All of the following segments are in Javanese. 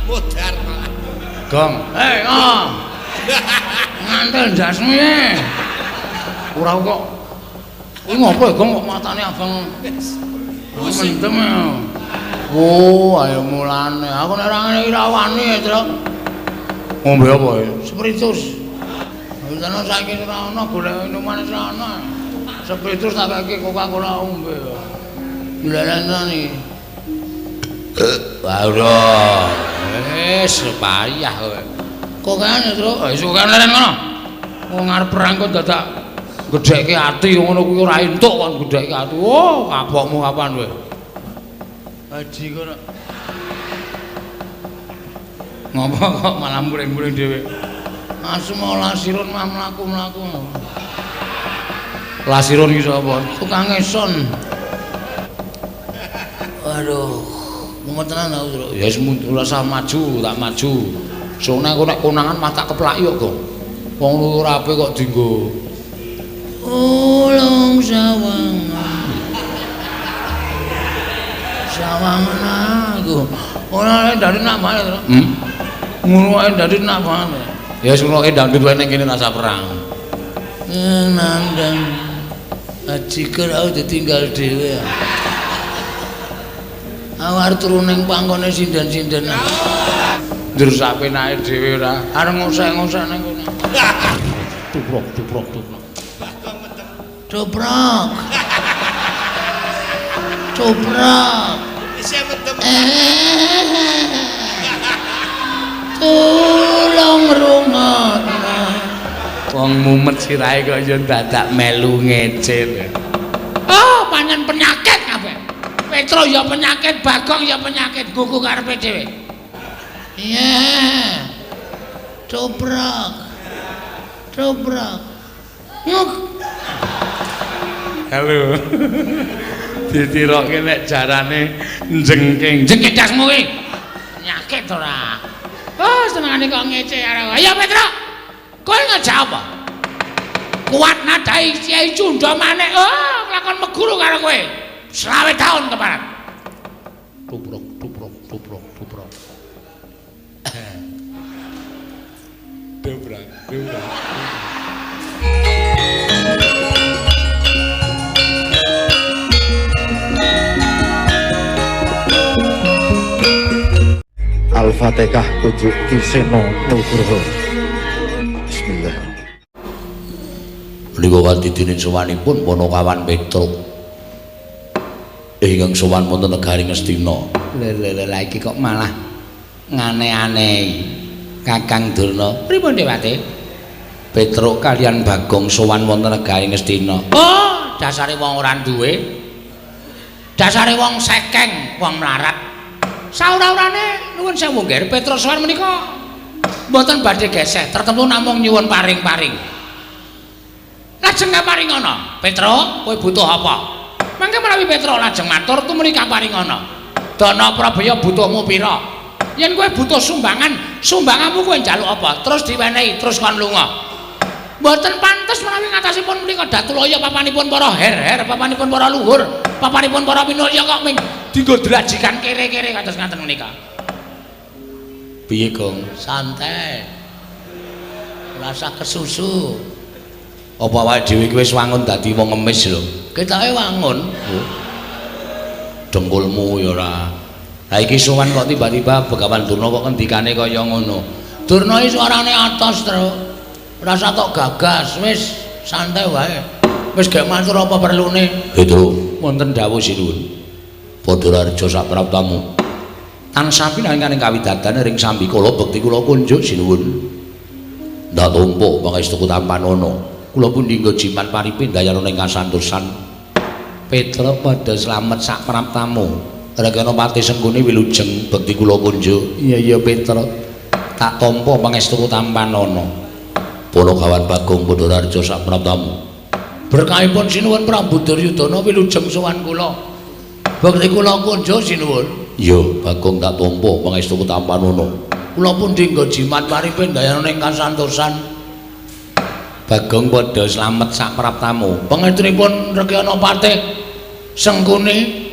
Modar malah. Gong. Hei, oh. Ngantel ndasmu ye. Ora kok. Kuwi ngopo ya, Gong, kok matane abang mendem ya. Oh, ayo mulane. Aku nek ora ngene iki ra wani ya, Truk. Ngombe apa ya? Spiritus. Wis saiki ora ana golek minuman ora ana. Spiritus tak kaki Coca-Cola ombe. Lha iki. Wah, wis payah kowe. Kok kene, Truk? Wis kok leren ngono. Wong arep perang kok dadak gedhekke ati ngono kuwi ora entuk kon gedhekke ati. Oh, kapokmu kapan kowe? Haji kono. Ngopo kok malah muring-muring dhewe? Asu mau lasirun mah mlaku-mlaku. Lasirun iki sapa? Tukang eson. Aduh, mumet tenan aku, Truk. Ya wis mundur rasa maju, tak maju. Sone aku nek konangan mah tak keplaki kok, Gong. Wong ora apik kok dienggo. Ulung sawangan. Sawangan aku. Ora dari nak banget, Truk. Ngono wae dari nak banget. Ya wis ngono dangdut wae ning kene rasa perang. Nandang. Ajiker aku ditinggal dhewe. Aku arep turu ning pangkone sinden-sinden. Njur sak penake dhewe ora. Arep ngosek-ngosek ning kono. Tuprok, tuprok, tuprok. Bagong mendem. Tuprok. Tuprok. Isih mendem. Tulung rungokno. Wong mumet sirahe kok ya dadak melu ngecil. Oh, pancen penyakit kabeh. Petro ya penyakit, Bagong ya penyakit, gugu karepe dhewe. Iya. Tuprok. Tuprok. Nguk. Halo. Ditiroke nek jarane jengking. Jengking dasmu kuwi. Penyakit ora. Oh, senengane kok ngece karo. Ayo Petro. Kowe ngejak apa? Kuat nadai Kyai Cunda Manik. Oh, lakon meguru karo kowe. 20 tahun keparat. Tuprok, tuprok, tuprok, tuprok. Dobrak, dobrak. Al-Fatihah kunjuk Ki Seno Nugroho. Bismillah. Menika wadidine sowanipun Panakawan Petruk. Ingkang sowan wonten negari Ngastina. Lha lha lha iki kok malah ngane-anehi Kakang Durna. Pripun Dewate? Petruk kalian Bagong sowan wonten negari Ngastina. Oh, dasare wong ora duwe. Dasare wong sekeng, wong mlarat. Saura-urane nuwun sewu nggih, Petruk sowan menika mboten badhe geseh, tertentu namung nyuwun paring-paring. Lajeng kaparingana, Petruk, kowe butuh apa? Mangke menawi Petruk lajeng matur tumuli kaparingana. Dana Prabaya butuhmu pira? Yen kowe butuh sumbangan, sumbanganmu kowe njaluk apa? Terus diwenehi, terus kon lunga. Mboten pantes menawi ngatasipun menika Datulaya papanipun para her-her, papanipun para luhur, papanipun para minulya kok ming dienggo drajikan kere-kere kados ngaten menika. Piye, Gong? Santai. Rasa kesusu. Apa awake dhewe iki wis wangun dadi wong ngemis lho? Ketoke wangun. Dengkulmu ya ora. Lah iki sowan kok tiba-tiba Begawan Durna kok ngendikane kaya ngono. Durna iki suarane atos, Truk. Rasa tok gagas, wis santai wae. Wis gek matur apa perlune? Petro, wonten dawuh sinuwun. Padha raja sapraptamu. Tansah pinangan ing kawidadan ring sambikala bekti kula kunjuk sinuwun. Ndak tampa pangestu tampanana. Kula pundi nggo jimat paripe ndayana ing kasantosan. Petruk padha slamet sak praptamu. Regana pati senggone wilujeng bekti kula kunjuk. Iya iya Petruk. Tak tampa pangestu tampanana. Panakawan Bagong padha raja sak praptamu. Berkahipun sinuwun Prabu Duryudana wilujeng sowan kula. Bekti kula kunjuk sinuwun. Iya, Bagong tak tampa pangestu tampanana. Kula pundi nggo jimat paripe ndayana ing kasantosan. Bagong padha slamet sak praptamu. Pangestunipun Rekyana Patih Sengkuni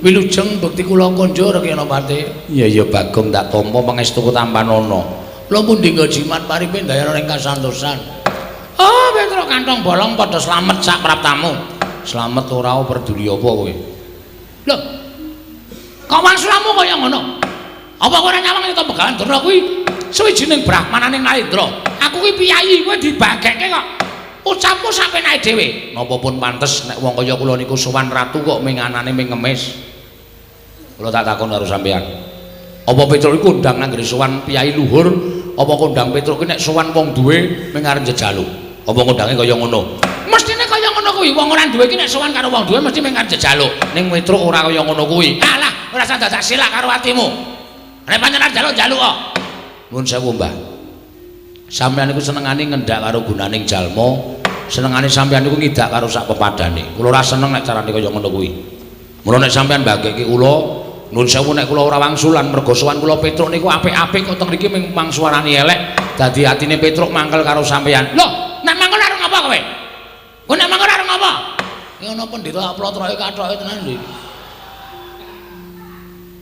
Wilujeng bekti kula konjo Rekenapati. Iya iya Bagong tak tampa pangestuku tampanana. Kula pundi nggo jimat paripe ndayana ing kasantosan. Oh, Petruk kantong bolong padha slamet sak praptamu. Slamet ora peduli apa kowe. Lho. Kok wangsulamu kaya ngono? Apa kowe ora nyawang yen Begawan Durna kuwi suwijining brahmananing Narendra? Aku kuwi piyayi, kowe dibagekke kok. Ucapmu sak penake dhewe. Napa pun pantes nek wong kaya kula niku sowan ratu kok menganane ming ngemis. Kula tak takon karo sampeyan. Apa Petruk iku kondang anggere sowan piyayi luhur, apa kondang Petruk ki nek sowan wong duwe ming arep njejaluk? Apa kondange kaya ngono? Mestine kaya ngono kuwi, wong ora duwe ki nek sowan karo wong duwe mesti ming arep njejaluk. Ning Petruk ora kaya ngono kuwi. Alah, ora usah dadak silak karo atimu. Nek pancen arep njaluk njaluk kok. Nuwun sewu, Mbah. Sampeyan niku senengane ngendak karo gunaning jalma, senengane sampeyan niku ngidak karo sak pepadane. Kula ora seneng nek carane kaya ngono kuwi. Mula nek sampeyan mbagekke kula, nuwun sewu nek kula ora wangsulan mergo sowan kula Petruk niku apik-apik kok teng mriki ming mangsuarani elek, dadi atine Petruk mangkel karo sampeyan. Lho, nek mangkel arep ngapa kowe? Kowe nek mangkel arep ngapa? Iki ana pendhita plotroke kathoke tenan lho iki.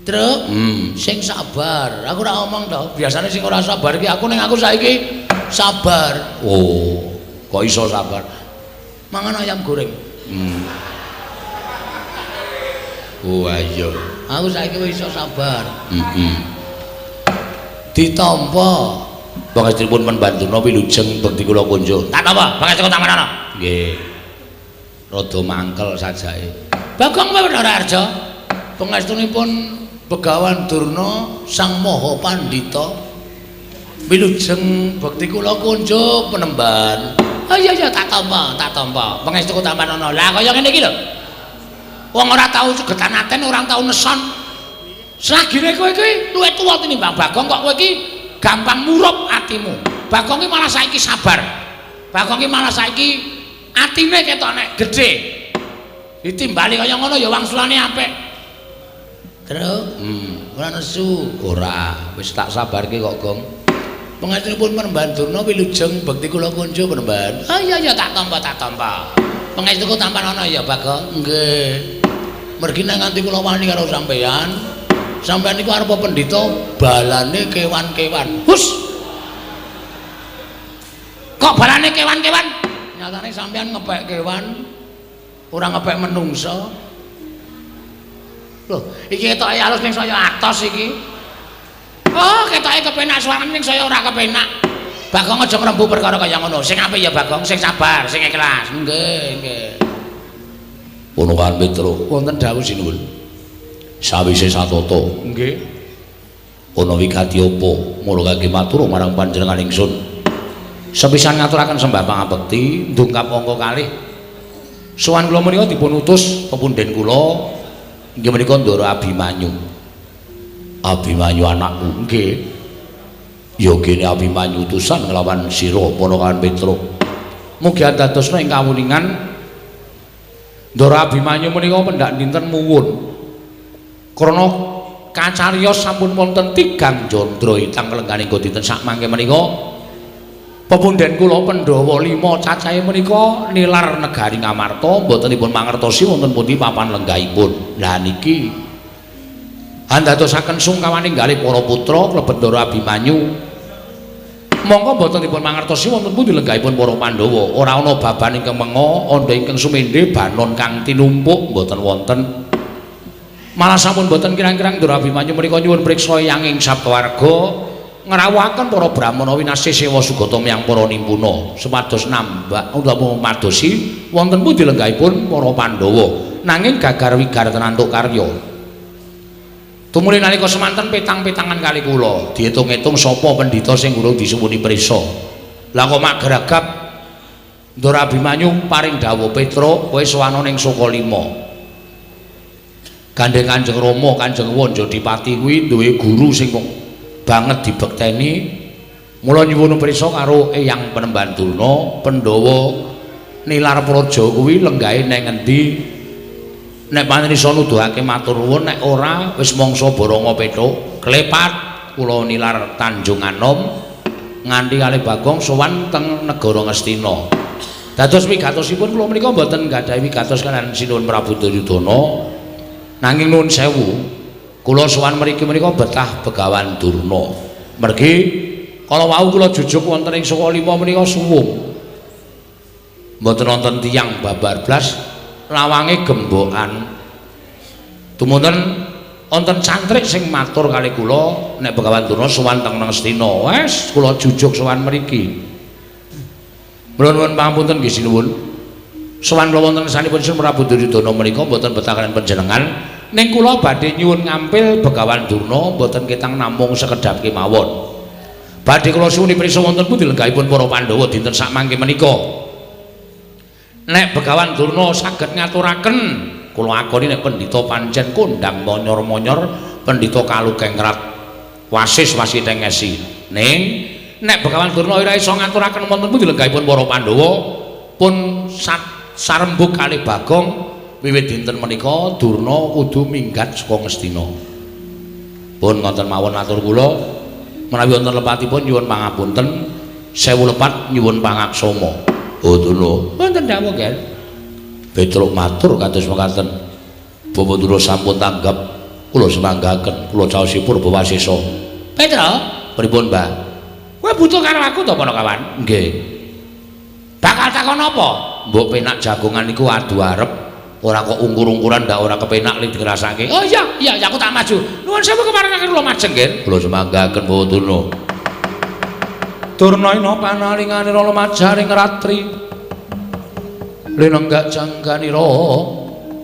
Truk, sing sabar. Aku ora omong to. Biasane sing ora sabar iki aku, ning aku saiki sabar. Oh, kok iso sabar? Mangan ayam goreng. Oh iya. Aku saiki wis iso sabar. Heeh. Ditampa. Pangestunipun Pembantuna wilujeng bekti kula kunjuk. Tak tampa, pangestu tamanana. Nggih. Rada mangkel sajake. Bagong Bathara Arja. Pangestunipun Begawan Durna Sang Maha Pandhita. Wilujeng bekti kula kunjuk penemban. Oh iya iya tak tampa, tak tampa. Pangestu tamanana. Lah kaya ngene iki lho. Wong ora tau cegetan aten, ora tau neson. Selagine kowe iki luwih tuwa tinimbang Bagong kok kowe iki gampang murup atimu. Bagong iki malah saiki sabar. Bagong iki malah saiki atine ketok nek gedhe. Ditimbali kaya ngono ya wangsulane apik. Truk, ora nesu. Ora, wis tak sabarke kok, Gong. Pangestunipun Penemban Durna wilujeng bekti kula kunjuk Penemban. Ah iya iya tak tampa, tak tampa. Pangestuku tampanana ya, Bagong. Nggih. Mergi nek nganti kula wani karo sampeyan, sampeyan niku arep pendhita balane kewan-kewan. Hus. Kok balane kewan-kewan? Nyatane sampeyan ngepek kewan, ora ngepek menungsa. Loh, iki ketoke alus ning saya atos iki. Oh, ketoke kepenak suarane ning saya ora kepenak. Bagong aja ngrembu perkara kaya ngono. Sing apik ya Bagong, sing sabar, sing ikhlas. Nggih, nggih. Punukan Petruk, wonten dawuh sinuwun. Sawise satata, nggih. Ana wigati apa? Mula kangge matur marang panjenengan ingsun. Sepisan ngaturaken sembah pangabekti, ndungkap angka kalih. Sowan kula menika dipun utus pepundhen kula inggih menika Ndara Abimanyu. Abimanyu anakku, nggih. Ya kene Abimanyu utusan nglawan sira Ponokan Petruk. Mugi andadosna ing kawuningan Ndara Abimanyu menika pendak dinten muwun. Krana kacariyos sampun wonten tigang jandra itang lengganing dinten sakmangke menika pepundhen kula Pandhawa 5 cacahe menika nilar negari Ngamarta mbotenipun mangertosi wonten pundi papan lenggahipun. Lah niki andadosaken sungkawaning galih para putra klebet Ndara Abimanyu. Mongko mboten dipun mangertosi wonten pundi lenggahipun para Pandhawa. Ora ana baban ingkang menga, andha ingkang sumendhe, banon kang tinumpuk mboten wonten. Malah sampun mboten kirang-kirang Ndara Abimanyu menika nyuwun priksa eyang Saptawarga ngrawuhaken para brahmana winasih sewa sugata miyang para nimpuna supados nambah utawa madosi wonten pundi lenggahipun para Pandhawa. Nanging gagar wigar tenantuk karya. Tumuli nalika semanten petang-petangan kali kula diitung-itung sapa pendhita sing urung disuwuni prisa. Lah kok mak geragap Ndara Abimanyu paring dawuh, Petruk kowe sowana ning Sukalima. Gandeng Kanjeng Rama, Kanjeng Wanjadipati kuwi duwe guru sing banget dibekteni. Mula nyuwun prisa karo Eyang Penemban Durna, Pandhawa nilar praja kuwi lenggahe nang endi? Nek pancen iso nuduhake matur nuwun, nek ora wis mangsa boronga Petruk klepat kula nilar Tanjung Anom nganti kalih Bagong sowan teng negara Ngastina. Dados wigatosipun kula menika mboten nggadahi wigatos kaliyan Sinuwun Prabu Duryudana. Nanging nuwun sewu, kula sowan mriki menika betah Begawan Durna. Mergi kala wau kula jujuk wonten ing Sukalima menika suwung. Mboten wonten tiyang babar blas, lawange gembokan. Tumunten wonten cantrik sing matur kali kula nek Begawan Durna sowan teng Ngastina. Wes kula jujuk sowan mriki. Kula nuwun pangapunten nggih sinuwun. Sowan kula wonten sanipun Sun Prabu Duryudana menika mboten betah kaliyan panjenengan. Ning kula badhe nyuwun ngampil Begawan Durna mboten ketang namung sekedhap kemawon. Badhe kula suwuni prisa wonten pundi lenggahipun para Pandhawa dinten sakmangke menika. Nek Begawan Durna saged ngaturaken, kula akoni nek pendhita pancen kondhang monyor-monyor, pendhita kalukengrat wasis wasiteng esi. Ning nek Begawan Durna ora iso ngaturaken wonten pundi lenggahipun para Pandhawa pun sarembug kalih Bagong wiwit dinten menika Durna kudu minggat saka Ngastina. Pun ngoten mawon atur kula, menawi wonten lepatipun nyuwun pangapunten, sewu lepat nyuwun pangaksama. Oh Durna, wonten dawuh, Ger. Petruk matur kados mekaten. Bapak Durna sampun tanggap, kula semanggaken, kula caosi purba wasesa. Petruk, pripun, Mbah? Kowe butuh karo aku to, Panakawan? Nggih. Bakal takon apa? Mbok penak jagongan niku adu arep, ora kok ungkur-ungkuran ndak ora kepenak li dirasake. Oh iya, iya, aku tak maju. Nuwun sewu keparengaken kula majeng, Nggih. Kula semanggaken Bapak Durna. Durna ina panalinganira lumajaring ratri. Linenggak jangganira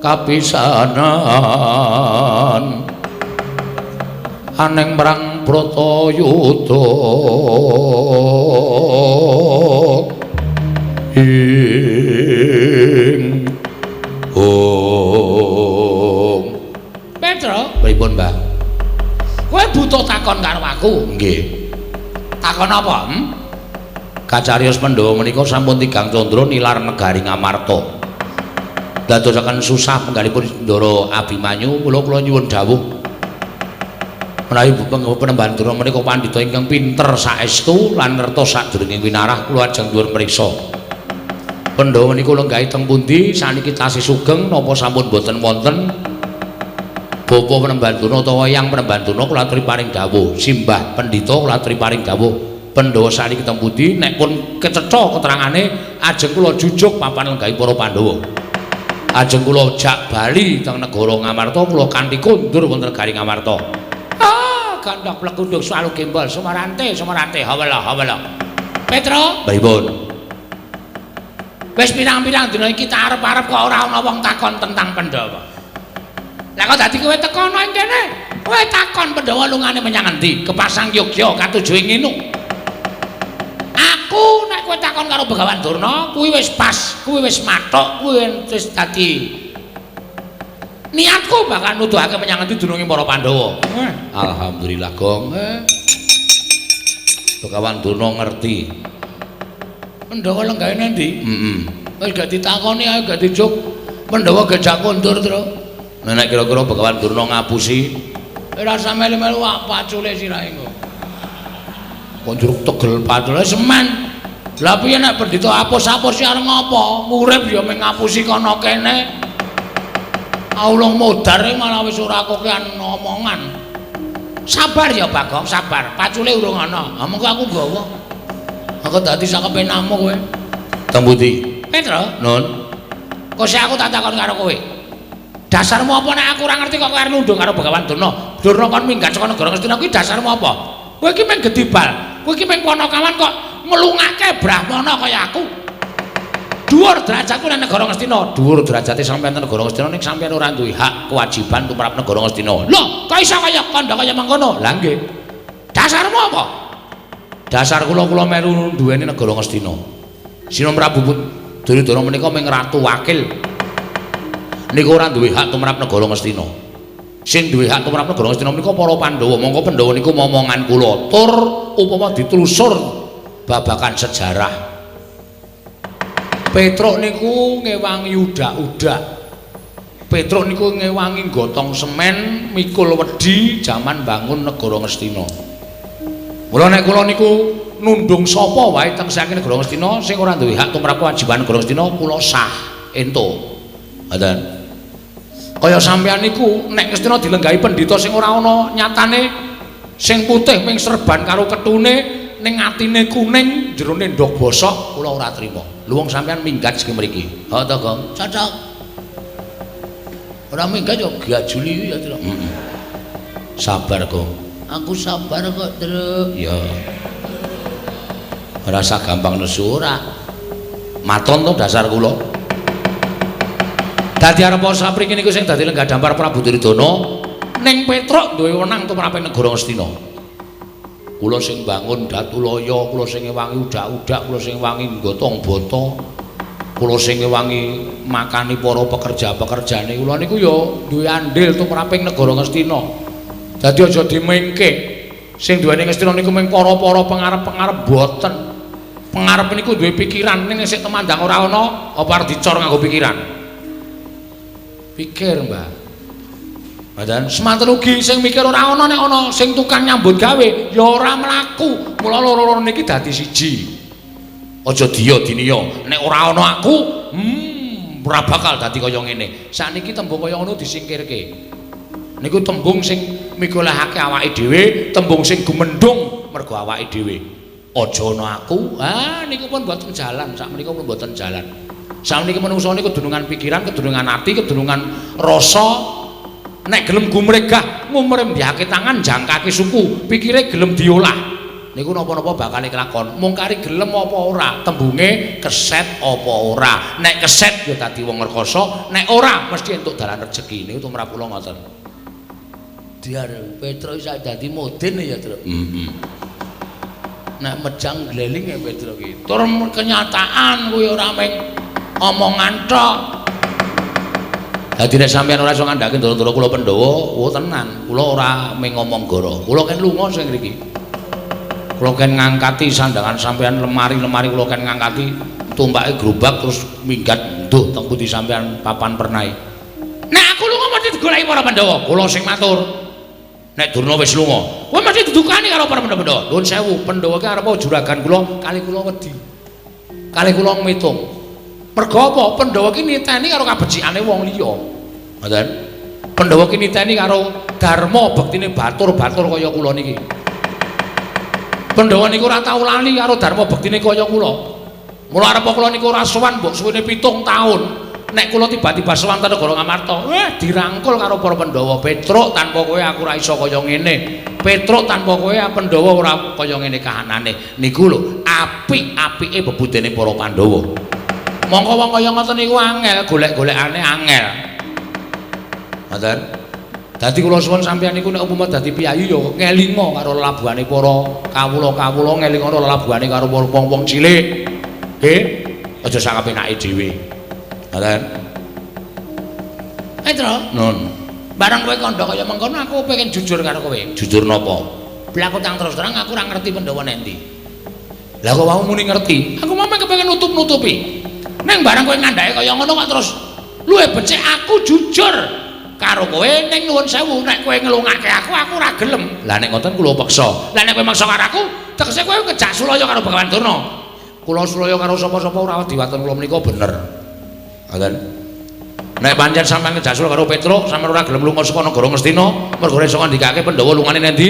kapisanan. Aneng marang Bratayuda. Ing Om. Petro, pripun, Mbah? Kowe butuh takon karo aku? Nggih. Takon apa? Hmm? Kacariyos Pandhawa menika sampun tigang candra nilar negari Ngamarta. Dadosaken susah penggalipun Ndara Abimanyu, mula kula nyuwun dawuh. Menawi Penemban Durna menika pandhita ingkang pinter saestu lan ngertos sadurunge winarah, kula ajeng nyuwun mriksa. Pandhawa menika lenggahi teng pundi saniki tasih sugeng napa sampun boten wonten? Bapa Penemban Durna utawa Eyang Penemban Durna kula aturi paring dawuh, simbah pendhita kula aturi paring dawuh. Pandhawa saniki teng pundi? Nek pun kecetha keterangane ajeng kula jujuk papan lenggahi para Pandhawa. Ajeng kula jak bali teng negara Ngamarta, kula kanthi kondur wonten negari Ngamarta. Ah, gandhok plegundhuk swalu gembol sumarante sumarante hawala hawala. Petro, pripun? Wis pirang-pirang dina iki tak arep-arep kok ora ana wong takon tentang Pandhawa. Lah kok dadi kowe teko ana ing kene? Kowe takon Pandhawa lungane menyang endi? Kepasang Yogya katuju ing nginu. Aku nek kowe takon karo Begawan Durna, kuwi wis pas, kuwi wis mathuk, kuwi wis dadi niatku bakal nuduhake menyang endi dununge para Pandhawa. Alhamdulillah, Gong. Begawan Durna ngerti. Pandhawa lenggahe endi? Heeh. Wis gak ditakoni ae gak dijuk. Pandhawa gejak kondur, Tru. Nek kira-kira Begawan Durna ngapusi, ora usah melu-melu pacule sirahe engko. Kok njuruk tegel pacule semen. Lah piye nek pendhita apus-apus arep ngopo? Urip ya mung ngapusi kono kene. Aulung modar malah wis ora kokean omongan. Sabar ya Bagong, sabar. Pacule urung ana. Ha mengko aku nggawa. Aku dadi sakepenamu kowe. Teng pundi? Petro, Nun. Kok sik aku tak takon karo kowe. Dasarmu apa nek aku ora ngerti kok kowe arep nundung karo Begawan Durna? Durna kon minggat saka negara Ngastina kuwi dasarmu apa? Kowe iki mung gedibal. Kowe iki mung panakawan kok nglungake brahmana kaya aku. Dhuwur derajatku nang negara Ngastina, dhuwur derajate sampeyan nang negara Ngastina ning sampeyan ora duwe hak kewajiban tumrap negara Ngastina. Lho, kok iso kaya kandha kaya mengkono? Lah nggih. Dasarmu apa? Dasar kula kula melu duweni negara Ngastina. Sina Prabu Duryudana menika mung ratu wakil. Niku ora duwe hak tumrap negara Ngastina. Sing duwe hak tumrap negara Ngastina menika para Pandhawa. Mongko Pandhawa niku momongan kula. Tur upama ditelusur babakan sejarah. Petruk niku ngewangi udak-udak. Petruk niku ngewangi gotong semen, mikul wedi jaman bangun negara Ngastina. Mula nek kula niku nundung sapa wae teng saking negara Ngastina sing ora duwe hak tumrap kewajiban negara Ngastina kula sah entuk. Ngoten. Kaya sampeyan niku nek Ngastina dilenggahi pendhita sing ora ana nyatane, sing putih ming serban karo ketune, ning atine kuning, jerone ndhog bosok, kula ora trima. Lho wong sampeyan minggat sing mriki. Ha to, Gong? Cocok. Ora minggat yo gajuli ya, Truk. Heeh. Sabar, Gong. Aku sabar kok, Truk. Ya. Ora usah gampang nesu ora. Maton to dasar kula. Dadi arep sapriki niku sing dadi lenggah dampar Prabu Duryudana ning Petruk duwe wenang tumraping negara Ngastina. Kula sing bangun Datulaya, kula sing ngewangi udak-udak, kula sing ngewangi gotong bata, kula sing ngewangi makani para pekerja-pekerjane. Kula niku ya duwe andil tumraping negara Ngastina. Dadi aja dimengke. Sing duweni Ngastina niku mung para-para pengarep-pengarep boten. Pengarep niku duwe pikiran, ning sing temandang ora ana, apa arep dicor nganggo pikiran? Pikir, Mbah. Badan semanten ugi sing mikir ora ana, nek ana sing tukang nyambut gawe ya ora mlaku. Mula loro-loro niki dadi siji. Aja diya diniya. Nek ora ana aku, ora bakal dadi kaya ngene. Sakniki tembung kaya ngono disingkirke. Niku tembung sing migolehake awake dhewe, tembung sing gumendhung mergo awake dhewe. Aja ana aku. Ah niku pun mboten jalan, sakmenika pun mboten jalan. Sakmeniki manungsa niku kedunungan pikiran, kedunungan ati, kedunungan rasa. Nek gelem gumregah, ngumrembyake tangan, jangkake suku, pikire gelem diolah. Niku napa-napa bakal kelakon. Mung kari gelem apa ora, tembunge keset apa ora. Nek keset ya dadi wong rekasa, nek ora mesti entuk dalan rejeki. Niku tumrap kula ngoten. Diar Petro iso dadi modin ya, Truk. Heeh. Nek mejang gleling ya Petro ki. Tur kenyataan kuwi ora mung omongan tok. Dadi nek sampeyan ora iso ngandhake ndara-ndara kula Pandhawa, oh tenan, kula ora mung ngomong goro. Kula ken lunga sing ngriki. Kula ken ngangkati sandangan sampeyan, lemari-lemari kula ken ngangkati, tumpake gerobak terus minggat nduh teng pundi sampeyan papan pernahe. Nek aku lunga mesti digoleki para Pandhawa, kula sing matur. Nek Durna wis lunga, kowe mesti didukani karo para Pandhawa. Nuwun sewu, Pandhawa ki arep juragan kula, kali kula wedi. Kali kula ngitung. Mergo apa? Pandhawa ki niteni karo kabecikane wong liya. Ngoten. Pandhawa ki niteni karo dharma bektine batur-batur kaya kula niki. Pandhawa niku ora tau lali karo dharma bektine kaya kula. Mula arep kula niku ora sowan mbok suwene 7 taun. Nek kula tiba-tiba sowan ten negara Ngamarta, dirangkul karo para Pandhawa. Petruk, tanpa kowe aku ora iso kaya ngene. Petruk, tanpa kowe Pandhawa ora kaya ngene kahanane. Niku lho apik-apike bebudene para Pandhawa. Mongko wong kaya ngoten niku angel, golek-golekane angel. Ngoten. Dadi kula suwun sampeyan niku nek umpama dadi piyayi ya ngelinga karo lelabuhane para kawula-kawula, ngelinga karo lelabuhane karo wong-wong cilik. Nggih, aja sak kepenake dhewe. Ngoten. Petro, nun. Bareng kowe kandha kaya mengkono aku pengen jujur karo kowe. Jujur napa? Blaku tang terus terang aku ora ngerti Pandhawa nek endi. Lah kok wau muni ngerti? Aku mau kepengin nutup-nutupi. Neng barang kowe ngandhake kaya ngono kok terus luwih becik aku jujur karo kowe, ning nuwun sewu nek kowe ngelungake aku, aku ora gelem. Lah nek ngoten kula peksa. Lah nek kowe maksa karo aku, tegese kowe kejak sulaya karo Bagawan Durna. Kula sulaya karo sapa-sapa ora wedi, waton kula menika bener. Ngoten. Nek pancen sampeyan kejak sulaya karo Petruk, sampeyan ora gelem lunga saka negara Ngastina, mergo ora iso ngandikake Pandhawa lungane nendi?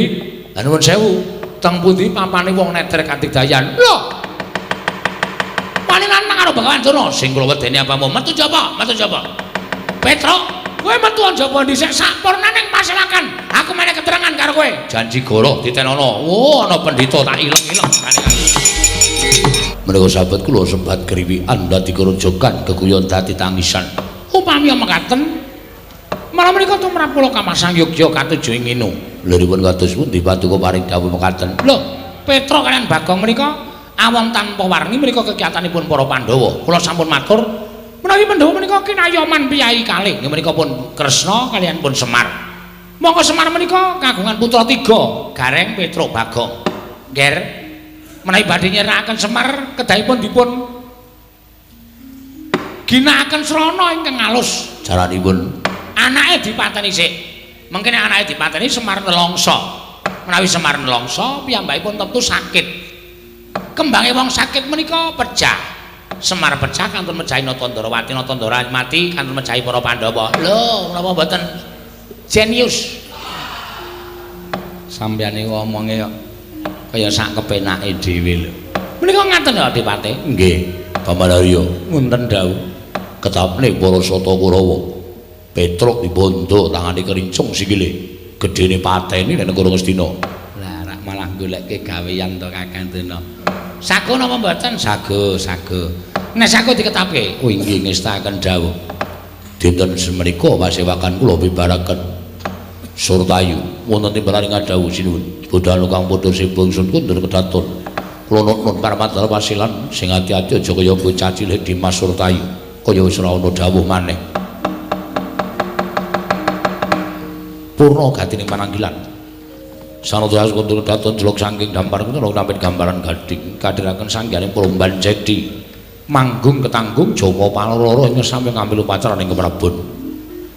Lah nuwun sewu, teng pundi papane wong netrek katidayan? Lho. Wani lanang karo Bagawan Durna, sing kula wedeni apamu? Metu jaba, metu jaba. Petruk, kowe metu jaba dhisik sampurna ning paselakan. Aku meneh keterangan karo kowe. Janji goro ditenono. Oh, ana pendhita tak ileng-ileng kane-kane. Menika sahabat kula sebat kriwikan dadi kerojokan geguyon dadi tangisan. Upami mekaten, malah menika tumrap kula kamasang yogya katuju ing nginu. Lha kados pundi paduka paring dawuh mekaten? Lho, Petruk kaliyan Bagong menika awon tanpa warni menika kegiatanipun para Pandhawa. Kula sampun matur menawi Pandhawa menika kinayoman piyayi kalih. Nggih menika pun Kresna kaliyan pun Semar. Monggo Semar menika kagungan putra 3, Gareng, Petruk, Bagong. Ngger, menawi badhe nyerakaken Semar kedahipun dipun ginakaken srana ingkang alus. Caranipun anake dipateni sik. Mengkene anake dipateni Semar nelongso. Menawi Semar nelongso piyambakipun tentu sakit. Kembange wong sakit menika pejah. Semar pecah kantun mejahi Natandarawati, Natandara mati kantun mejahi para Pandhawa. Lho, menapa mboten jenius? Sampeyan niku omonge kok kaya sak kepenake dhewe lho. Menika ngaten ya Adipati? Nggih, Paman Arya, ngunten dawuh. Ketapne para Sata Kurawa. Petruk dibondo tangane kerincung sikile. Gedene pateni nek negara Ngastina. Lah rak malah golekke gawean to Kakang Durna. Sago napa mboten? Sago, sago. Nek sago diketapke. Oh inggih ngestaken dawuh. Dinten semenika pasewakan kula bibaraken Surtayu wonten timbalan ing dawuh sinuwun. Bodhane kang padha sibung sun kundur kedaton. Kula nuwun parmadala pasilan sing ati-ati aja kaya bocah cilik Dimas Surtayu. Kaya wis ora ana dawuh maneh. Purna gatining pananggilan. Sanadya kundur kedaton jelok saking dampar kula nampik gambaran gading kadhiraken sanggyaning Promban Jedi. Manggung ketanggung Joko Paloro ing sampe ngambil upacara ing Keprabon.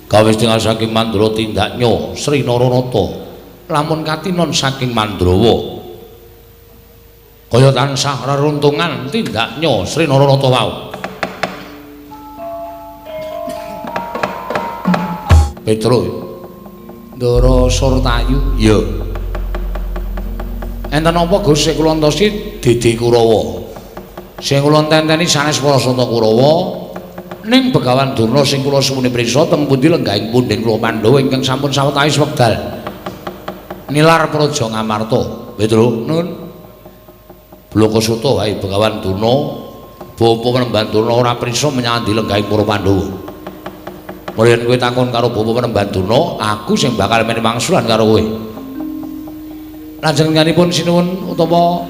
Gawe setengah saking Mandra tindaknya Sri Naranata lamun katinon saking Mandrawa. Kaya tansah reruntungan tindaknya Sri Naranata wau. Petro Ndara Surtayu. Iya. Enten apa Gus sing kula entosi Dede Kurawa. Sing kula tenteni sanes para Sata Kurawa ning Begawan Durna sing kula suwuni prisa teng pundi lenggahing punden kula Pandhawa ingkang sampun sawetawis wekdal nilar praja Ngamarta. Petro nun Blakasuta wae Begawan Durna bapa Panembahan Durna ora prisa menyang endi lenggahing para Pandhawa. Mulih kowe takon karo bapa Panembahan Durna, aku sing bakal menehi wangsulan karo kowe. Lanjenenganipun sinuwun utawa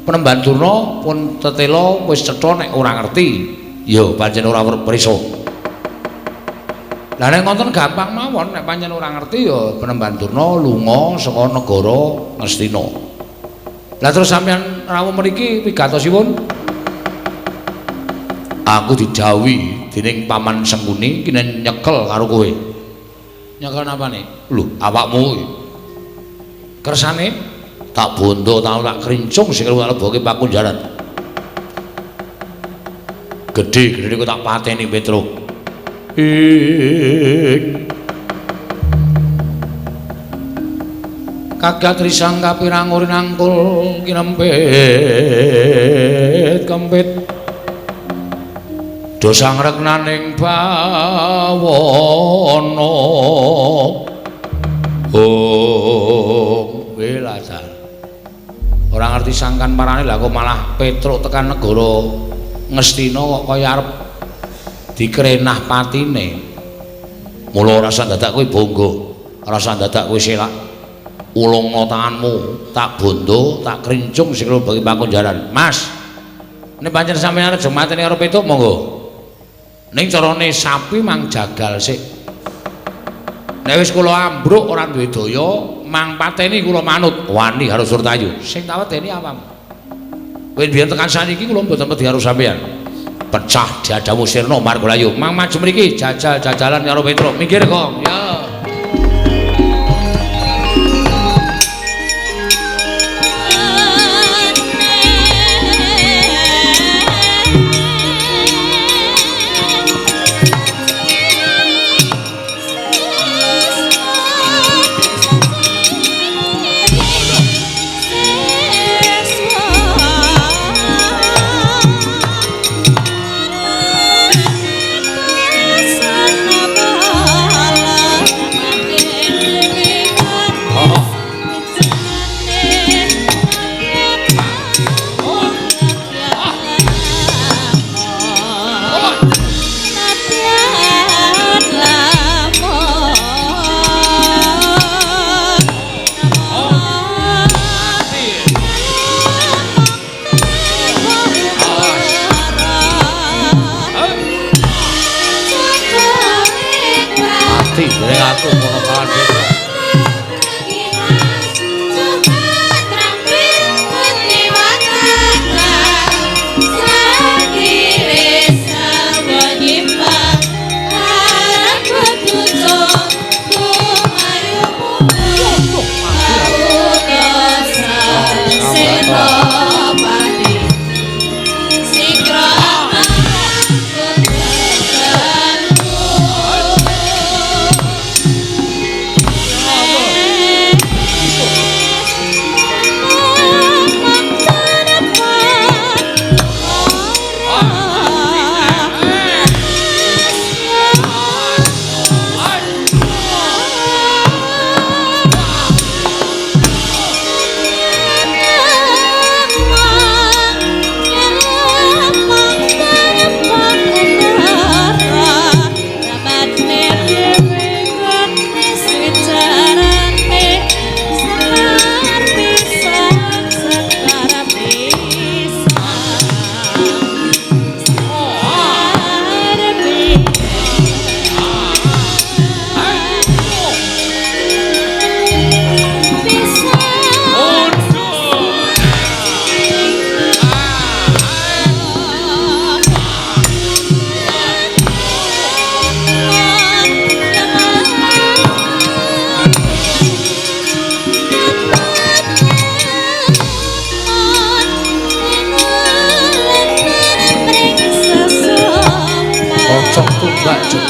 Panembahan Durna pun tetela wis cetha nek ora ngerti. Ya pancen ora prisa. Lah nek ngoten gampang mawon, nek pancen ora ngerti ya Panembahan Durna lunga saka negara Ngastina. Lah terus sampeyan rawuh mriki wigatosipun? Aku didhawuhi dening Paman Sengkuni kene nyekel karo kowe. Nyekel napane? Lho, awakmu kuwi. Kersane tak bondo tau tak krincung sing leboke pakunjaran. Gedhe-gedhe kok tak pateni Petro. Ing kagat risang kapirang uri nangkul kinempit kempit. Dosa ngreknaning bawana. Oh, welajar. Ora ngerti sangkan parane lah kok malah Petruk tekan negara Ngastina kok kaya arep dikrenah patine. Mula ora usah dadak kowe bangga, ora usah dadak kowe selak. Ulungna tanganmu, tak bondo, tak krincung sing bagi pakunjaran. Mas, nek pancen sampeyan aja mateni karo Petruk monggo. Ning carane sapi mang jagal sik. Nek wis kula ambruk ora duwe daya, mang pateni kula manut wani karo Surtayu. Sing tak wedeni awakmu. Kowe biyen tekan saniki kula mboten wedi karo sampeyan. Pecah dadamu sirna Margalayu. Mang maju mriki jajal-jajalan karo Petruk. Minggir kok. Ya. Sana bala.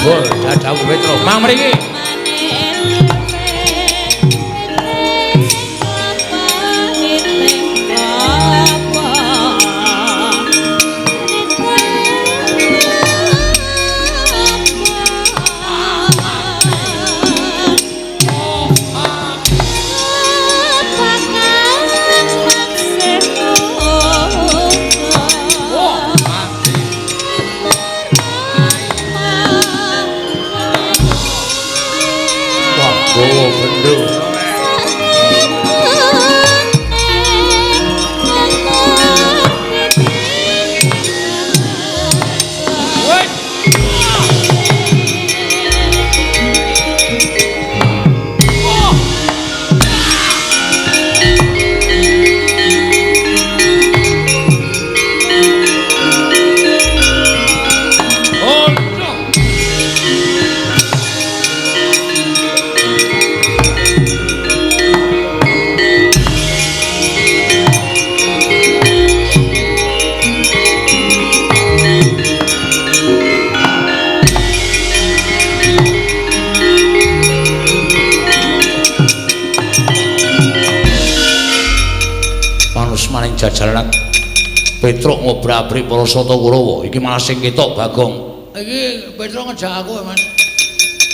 Jebol dadamu Petro. Mang mriki. Jajalan Petruk ngobrak-abrik para Sata Kurawa. Iki malah sing ketok Bagong. Iki Petruk ngejak aku, Mas.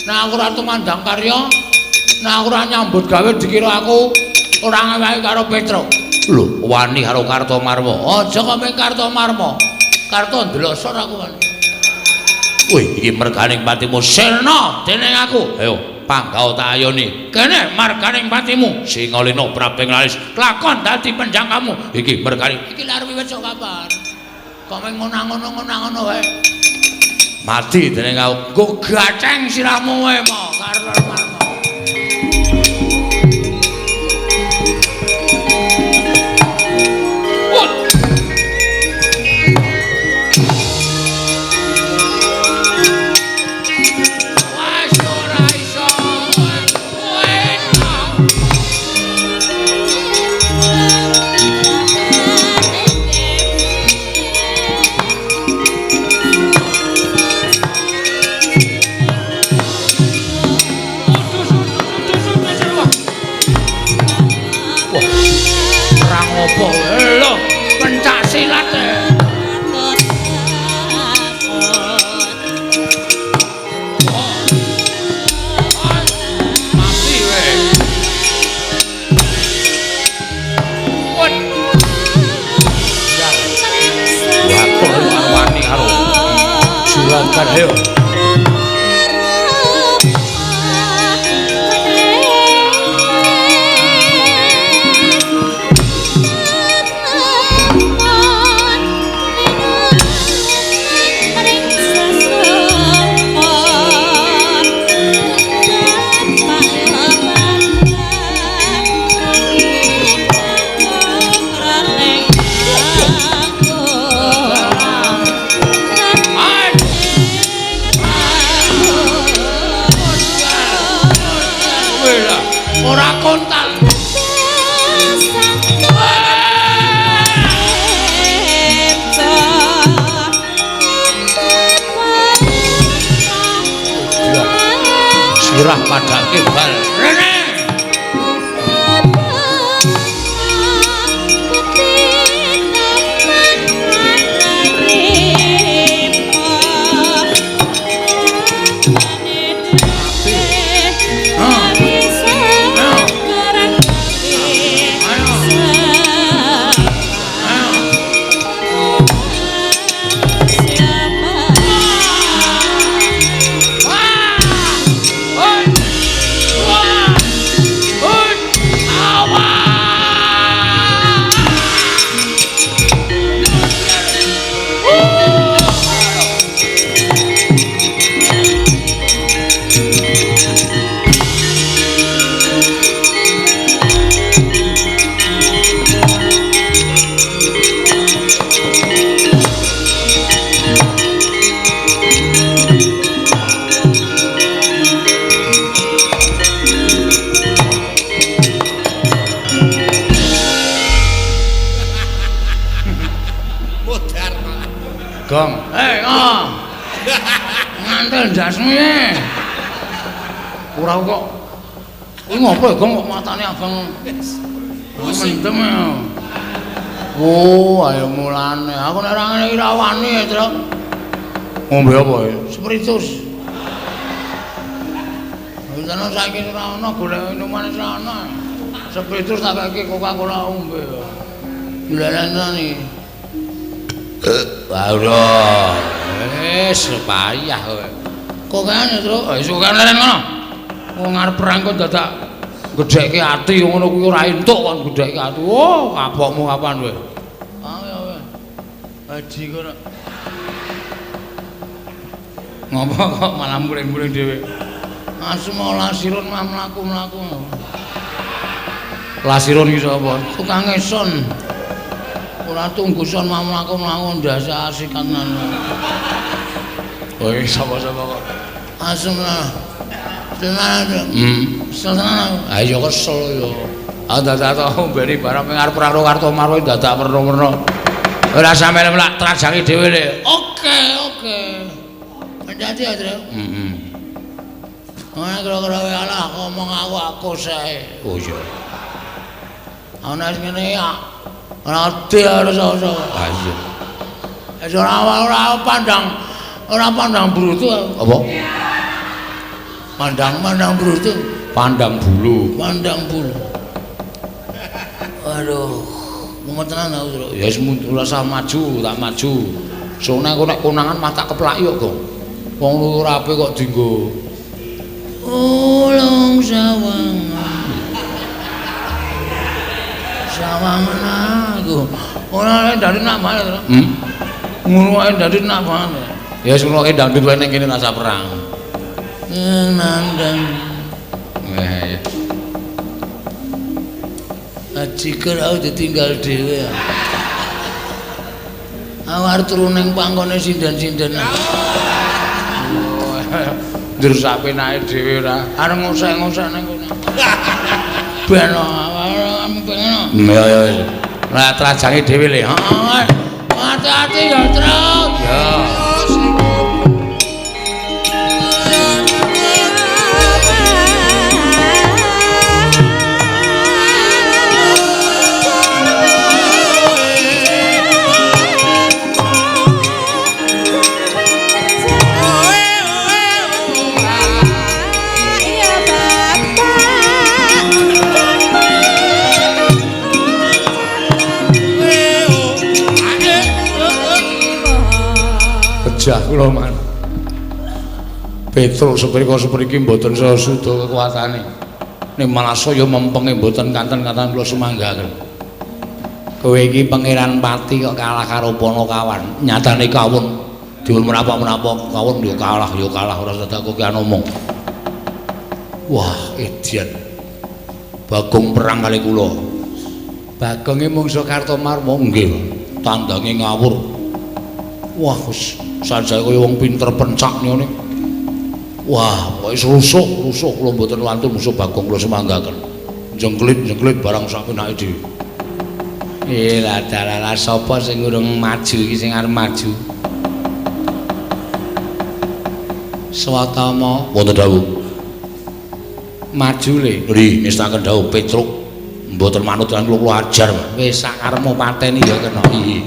Nah aku ora tumandang karya, nah aku ora nyambut gawe dikira aku ora ngewehi karo Petruk. Lho, wani karo Kartomarma. Aja kok mung Kartomarma. Karto ndelosor aku, Mas. Wih, iki merganing patimu sirna dening aku. Ayo, panggao tak ayoni. Kene marganing patimu Singalina prabing laris klakon dadi penjangkamu. Iki merganing iki lha arep wis kapan? Kok mung ngono-ngono wae. Mati dening aku. Nggo gaceng sirahmu wae mo Kartomarma. Ayo. Ora kontal. Sirah padake bal. Rene. Gong. Nyantel ndasmu e. Ora kok. Kuwi ngopo ya, Gong, kok matane abang. Mendem ya. Oh, ayo mulane. Aku nek ora ngene iki ra wani ya, Truk. Ngombe apa ya? Spiritus. Wis ana saiki ora ana golek minuman ora ana. Spiritus tak kei Coca-Cola ombe. Lha iki. Wah, wis payah kowe. Kokane, Truk. Wis kokane leren ngono. Wong arep perang kok dadak gedhekke ati ngono kuwi ora entuk kon gedhekke ati. Oh, kapokmu kapan kowe? Ayo kowe. Haji kono. Ngopo kok malah muring-muring dhewe? Asma lasirun mah mlaku-mlaku. Lasirun iki sapa? Tukang son. Ora tunggu son mah mlaku-mlaku ndase asikan. Oh, sapa-sapa kok. Asma. Tenan. Kesel tenan. Ha iya kesel ya. Aku dadak tau mbeni barang arep perang karo Kartomarwa dadak werna-werna. Ora sampe mlak trajangi dhewe le. Oke, oke. Hati-hati ya, Tru. Heeh. Ora kira-kira alah ngomong aku sae. Oh iya. Ana sing ngene ya. Ora ati ora iso. Ha iya. Wis ora pandang brutu. Apa? Pandang brutu. Pandang bulu. Pandang bulu. Aduh, mumet tenan aku, Tru. Ya wis ora usah maju, tak maju. Sone aku nek konangan mah tak keplaki kok, Gong. Wong ora apik kok dienggo. Ulung sawangan. Sawangan aku. Ora dadi nak banget. Ngono wae dadi nak banget. Ya wis ngono kae dangdut wae ning kene rasa perang. Nandang. Ya. Ajiker aku ditinggal dhewe. Aku arep turu ning pangkone sinden-sinden. Njur sak penake dhewe ora. Arep ngosek-ngosek ning kono. Ben pengen. Ya ya wis. Lah trajange dhewe le. Heeh. Hati-hati ya, Truk. Ya. Pejah kula man. Petruk seprika-sepriki mboten saya suda kekuatane. Ning malah saya mempenge mboten kanten-kanten kula sumanggaken. Kowe iki Pangeran Pati kok kalah karo Panakawan. Nyatane kawon diwun menapa-menapa kawon ya kalah ora dadak kowe omong. Wah, edian. Bagong perang kali kula. Bagonge mungsuh Kartomarma nggih. Tandange ngawur. Wah, wis sanjaya kaya wong pinter pencak ngene. Wah, pokoke rusuh kula mboten wantun musuh Bagong kula semanggaken. Jengklit-jengklit barang sak penake dhewe. Eh, lah sapa sing urung maju iki sing arep maju? Swatama wonten dawuh. Maju le. Nggih, ngestaken dawuh Petruk mboten manut lan kula ajar. Wis sak karepmu pateni ya kena. Iya.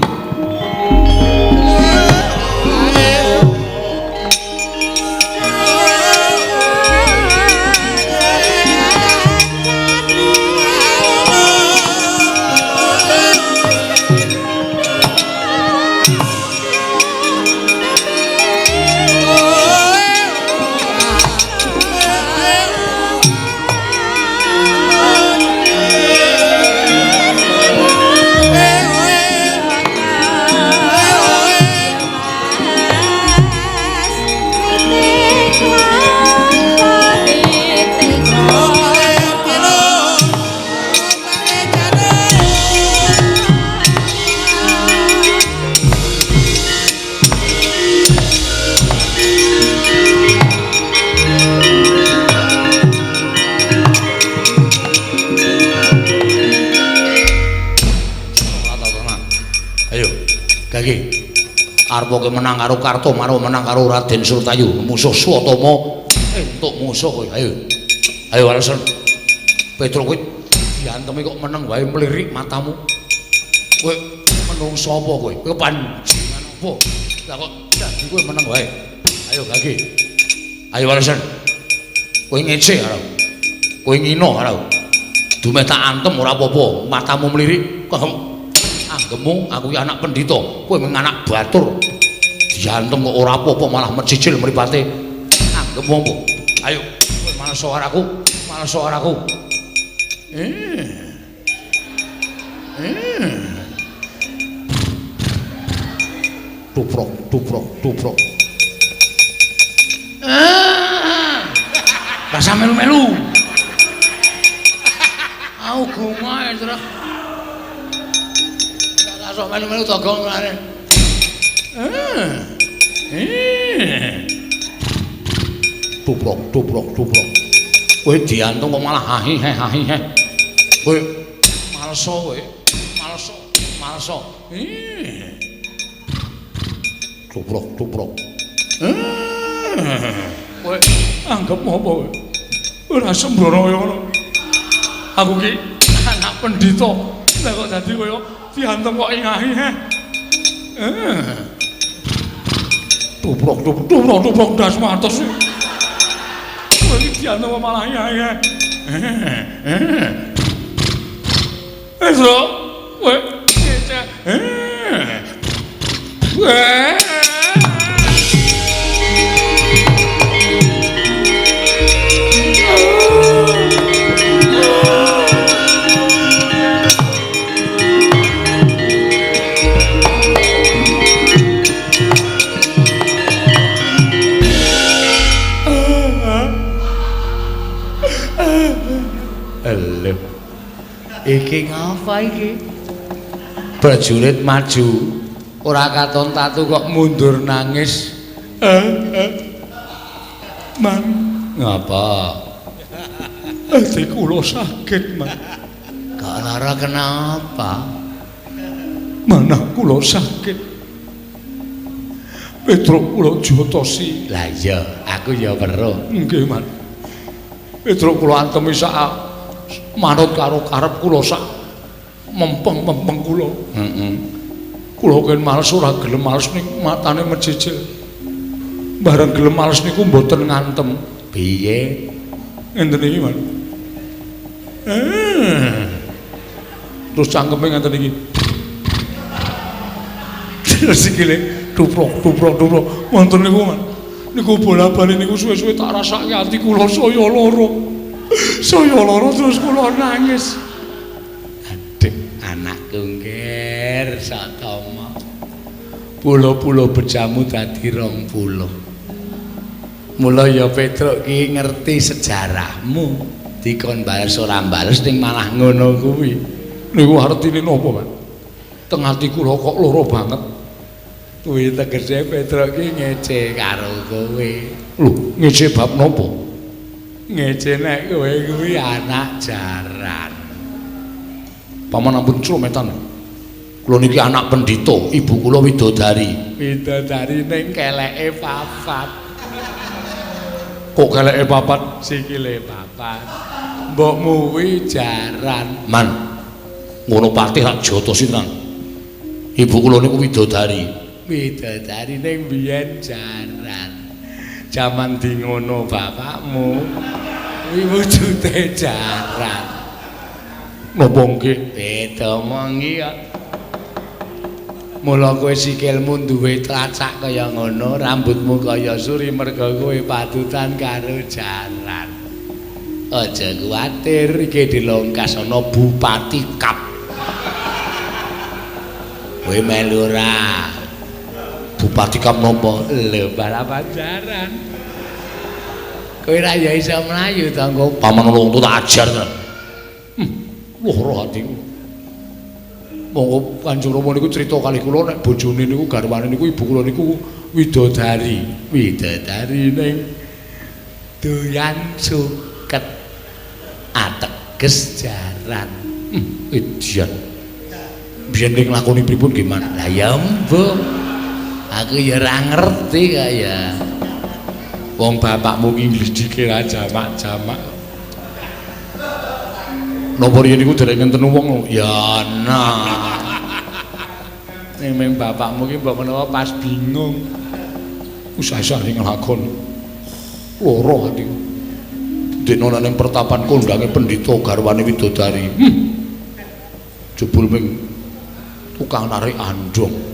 Arep kowe menang karo Kartomarwa, menang karo Raden Surtayu, musuh Swatama. Entuk musuh kowe. Ayo. Ayo alasan. Petruk kowe diantemi kok meneng wae mlirik matamu. Kowe menungso apa kowe? Kowe panjenengan apa? Lah kok dadi kowe meneng wae. Ayo gage. Ayo alasan. Kowe ngece karo. Kowe ngino karo. Dumeh tak antem ora apa-apa, matamu mlirik. Anggemu aku ki anak pendhita, kowe mung anak batur. Diantem kok ora apa-apa malah mecicil mripate. Anggemu apa? Ayo, kowe males karo aku, males karo aku. Tuprok, tuprok, tuprok. Rasa melu-melu. Au gungae terus. Sok melu-melu togong lare. Tuprok, tuprok, tuprok. Kowe diantung kok malah hahi he hahi he. Kowe maleso kowe. Maleso, maleso. Tuprok, tuprok. Kowe anggap apa kowe? Ora sembrono kaya ngono. Aku ki anak pendhita. Lah kok dadi kaya diantem kok ingahi he. Tuprok tuprok tuprok tuprok das matos. Kowe iki diantem kok malah ingahi he. Esok kowe ngecek. Lho. Iki ngapa iki? Prajurit maju, ora katon tatu kok mundur nangis. Man, ngapa? Ati kula sakit, Man. Kok lara kenapa? Manah kula sakit. Petruk kula jotosi. Lah iya, aku ya weruh. Nggih, Man. Petruk kula antemi sak manut karo karep kula sak mempeng-mempeng kula. Heeh. Kula ken males ora gelem males ning matane mecicil. Bareng gelem males niku mboten ngantem. Piye? Ngenten iki, Man. Terus cangkeme ngenten iki. Terus sikile tuprok tuprok tuprok. Wonten niku, Man. Niku bola-bali niku suwe-suwe tak rasake ati kula saya lara. Saya lara terus kula nangis. Aduh, anakku ngger Satama. Pulo-pulo bejamu dadi 20. Mula ya Petruk ki ngerti sejarahmu. Dikon bales ora bales ning malah ngono kuwi. Niku artine napa, Pak? Teng ati kula kok lara banget. Kuwi tegese Petruk ki ngece karo kowe. Lho, ngece bab napa? Ngece nek kowe kuwi anak jaran. Paman ampun crometan. Kula niki anak pendhita, ibu kula widodari. Widodari ning keleke papat. Kok keleke papat? Sikile papat. Mbokmu kuwi jaran. Man. Ngono patih rak jotosi tenan. Ibu kula niku widodari. Widodari ning biyen jaran. Jaman di ngono bapakmu kuwi wujude jaran. Napa nggih? Beda mongi kok. Mula kowe sikilmu duwe tlacak kaya ngono, rambutmu kaya suri merga kowe patutan karo jaran. Aja kuwatir iki dilongkas ana Bupati Kap. Kowe melu ora? Bupati Kap napa? Lho, balapan jaran. Kowe ra ya iso mlayu to engko paman wong tak ajar tenan. Lara atiku. Monggo Kanjeng Rama niku crita kalih kula nek bojone niku garwane niku ibu kula niku widodari. Widodari ning doyan suket ateges jaran. Edian. Biyen ning lakoni pripun nggih, Man? Lah ya mbuh. Aku ya ora ngerti kaya. Wong bapakmu ki nglidike ra jamak-jamak. Napa riyen niku dereng ngenten wong? Ya ana. Ning meng bapakmu ki mbok menawa pas bingung. Usah-usah sing nglakon. Lara atiku. Dene ana ning pertapan kondange pendhita garwane widodari. Jebul ming tukang narik andhong.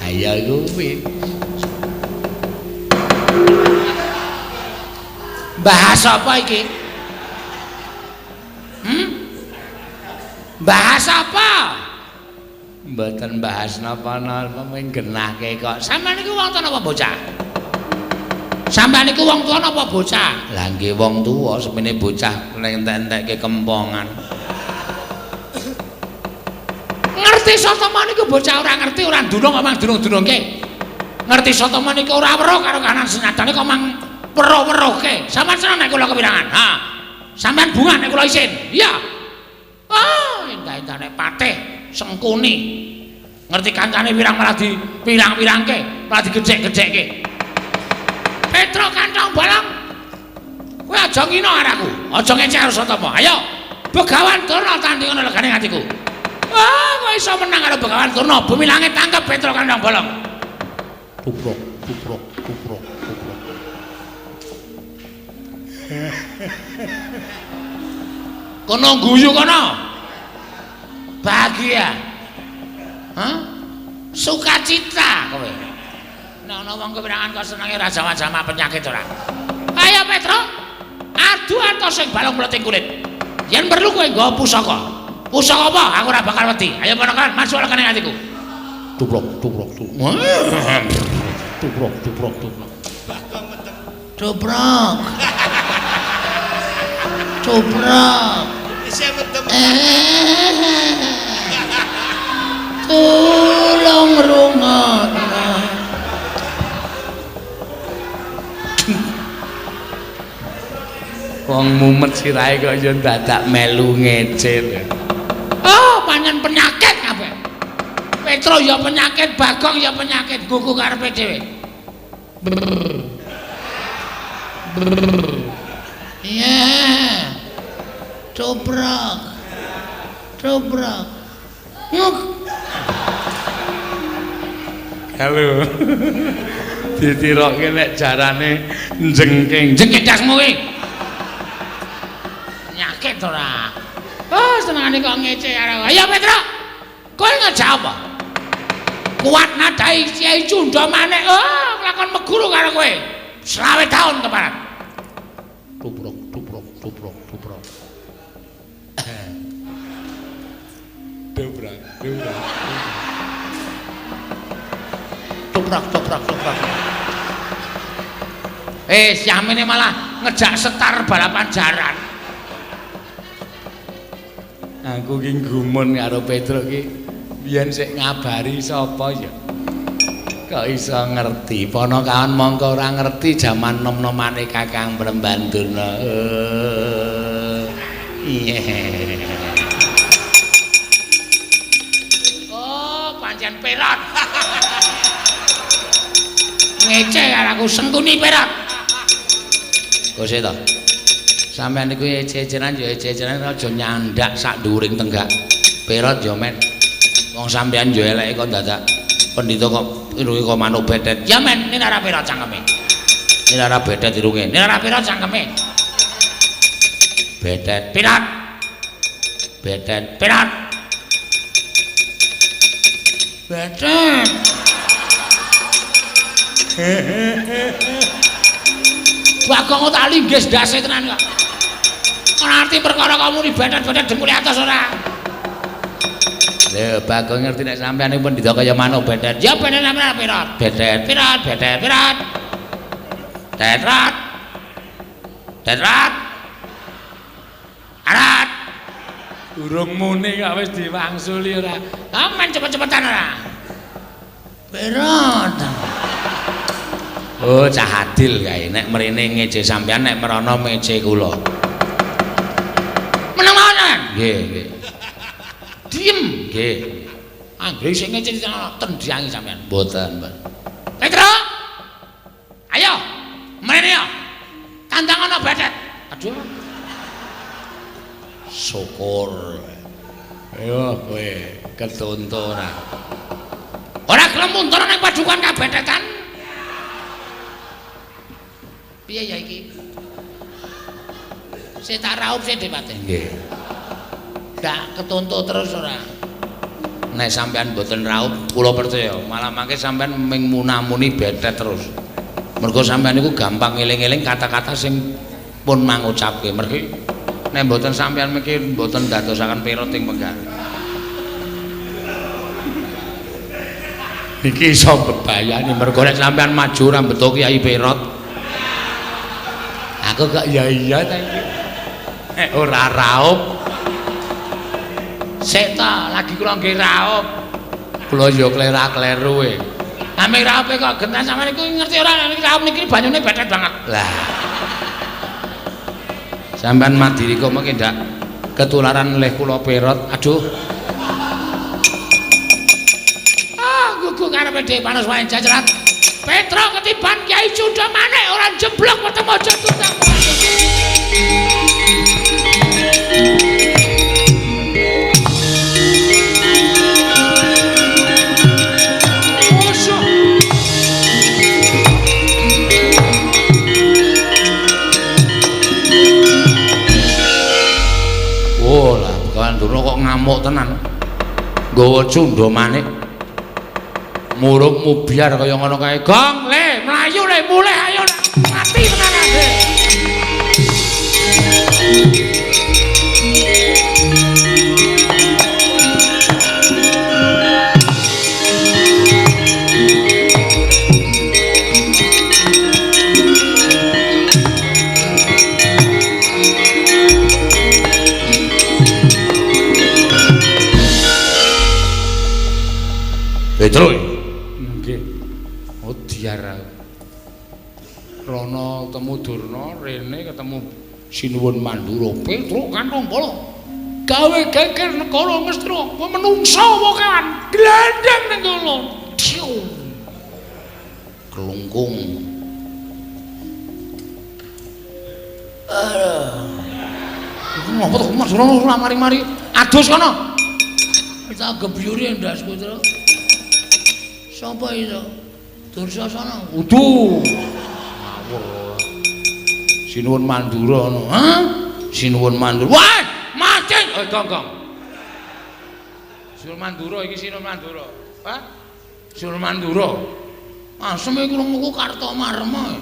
Ha ya kuwi. Bahas apa iki? Bahas apa? Mboten bahas napa-napa, mung genahke kok. Sampeyan niku wong tuwa napa bocah? Sampeyan niku wong tuwa napa bocah? Lah nggih wong tuwa, semene bocah entek-entekke kempongan. Ngerti Satama niku bocah ora ngerti, ora ndunung kok mang dunung-dunungke. Ngerti Satama niku ora weruh karo kanan senyadane kok mang weruh-weruhke. Sampeyan seneng nek kula kepirangan? Ha. Sampeyan bungah nek kula isin. Iya. Oh, endah-endahne patih Sengkuni. Ngerti kancane wirang malah dipirang-pirangke, malah digecek-gecekke. Petruk kantong bolong. Kowe aja ngina karo aku, aja ngecek karo Satama. Ayo, Begawan Durna tanding ana legane atiku. Ah, kowe iso menang karo Begawan Durna. Bumi langit tangkep Petruk kantong bolong. Tuprok, tuprok, tuprok, tuprok. Kono guyu kono. Bahagia. Hah? Sukacita kowe. Nek ana wong kepirangan kok senenge ra jamak-jamak penyakit ora. Ayo Petruk, adu atos sing balung mleting kulit. Yen perlu kowe nggawa pusaka. Pusaka apa? Aku ora bakal wedi. Ayo ponakan, masuk lekane atiku. Tuprok, tuprok, tuprok. Tuprok, tuprok, tuprok. Tuprok. Tuprok. Isih mendem. Tulung rungokno. Wong mumet sirahe kok ya dadak melu ngece. Oh, pancen penyakit kabeh. Petro ya penyakit, Bagong ya penyakit, gugu karepe dhewe. Iya. Tuprok. Tuprok. Nguk. Halo. Ditirokke nek jarane jengking. Jengking dasmu kuwi. Penyakit ora. Oh, senengane kok ngece karo. Ayo Petro. Kowe ngejak apa? Kuat nadai Kyai Cunda Manik. Oh, lakon meguru karo kowe. 20 tahun keparat. Tuprok, tuprok, tuprok, tuprok. Dobrak, dobrak. Toprak, toprak, toprak. Syamene malah ngejak setar balapan jaran. Aku ki gumun karo Petruk ki biyen sik ngabari sapa ya. Kok iso ngerti? Ponokawan mongko ora ngerti jaman nom-nomane Kakang Bremban Durna. Iya. Oh, pancen perot. Ngece karo aku Sengkuni perot. Kok sik to? Sampeyan niku ece-ecenan ya ece-ecenan aja nyandak sak dhuwuring tenggak. Perot ya men. Wong sampeyan ya eleke kok dadak pendhita kok irunge kok manuk betet. Ya men, ini ora perot cangkeme. Ini ora betet irunge. Ini ora perot cangkeme. Betet pirot. Betet pirot. Betet. Bagong tak linggis ndase tenan kok. Ora arti perkara kamu ni betet-betet dengkule atos ora. Lho, Bagong ngerti nek sampean niku pendhita kaya manuk betet. Ya betet sampean pirot. Betet pirot, betet pirot. Tetrat. Tetrat. Arat. Durung muni kok wis diwangsuli ora. Aman cepet-cepetan ora. Pirot. Oh, cah adil kae. Nek mrene ngece sampean, nek merono ngece kula. Meneng mawon. Nggih, nggih. Diem, nggih. Anggere sing ngece tendyangi sampean. Mboten, Mbak. Petro. Ayo, mrene ya. Tandang ana bethet. Aduh. Syukur. Ayo kowe ketonto ora. Ora gelem mundur nang padukan kabethetan. Piye ya iki? Sik tak raup sik Dewate. Nggih. Ndak ketonto terus ora. Nek sampean mboten raup, kula percaya malah mangke sampean ming munamuni bethet terus. Mergo sampean niku gampang ngeling-eling kata-kata sing pun mangucapke. Mergi nek mboten sampean miki mboten ndadosaken perot ing penggawe. Iki iso bebayani mergo nek sampean maju ora mbeto Kyai Perot. Aku kok ya iya ta iki. Nek ora raup. Sik ta, lagi kula nggih raup. Kula ya klera-kleru e. Ame raupe kok gentas sampean niku ngerti ora nek raup niki banyune bethet banget. Lah. Sampean madiri kok mengke ndak ketularan leh kula perot. Aduh. Ah, gugu karepe dhewe panas wae jajrat. Petro ketiban Kyai Cunda Manik ora jeblok weteng aja tutang. Oh lah, Begawan Durna kok ngamuk tenan. Nggawa cunda manik. Muruk mubyar kaya ngono kae. Gong, le, mlayu le, mulih ayo mati tenan ade. Petro. Nggih. Oh diar aku. Rono ketemu Durna, rene ketemu Sinuwun Mandura. Petro kantong polo. Gawe geger negara Ngastina, kowe menungsa apa kewan? Glandang ning kono. Kelungkung. Aduh. Ngopo to Mas Rono ora mari-mari. Adus kono. Tak gebyuri ndasku, Tru. Sapa itu? Dursasana. Udu. Ngawur. Sinuwun Mandura ngono. Hah? Sinuwun Mandura. Wah, mati. Eh, gong, gong. Sinuwun Mandura iki Sinuwun Mandura. Hah? Sinuwun Mandura. Asem iki krunguku Kartomarma.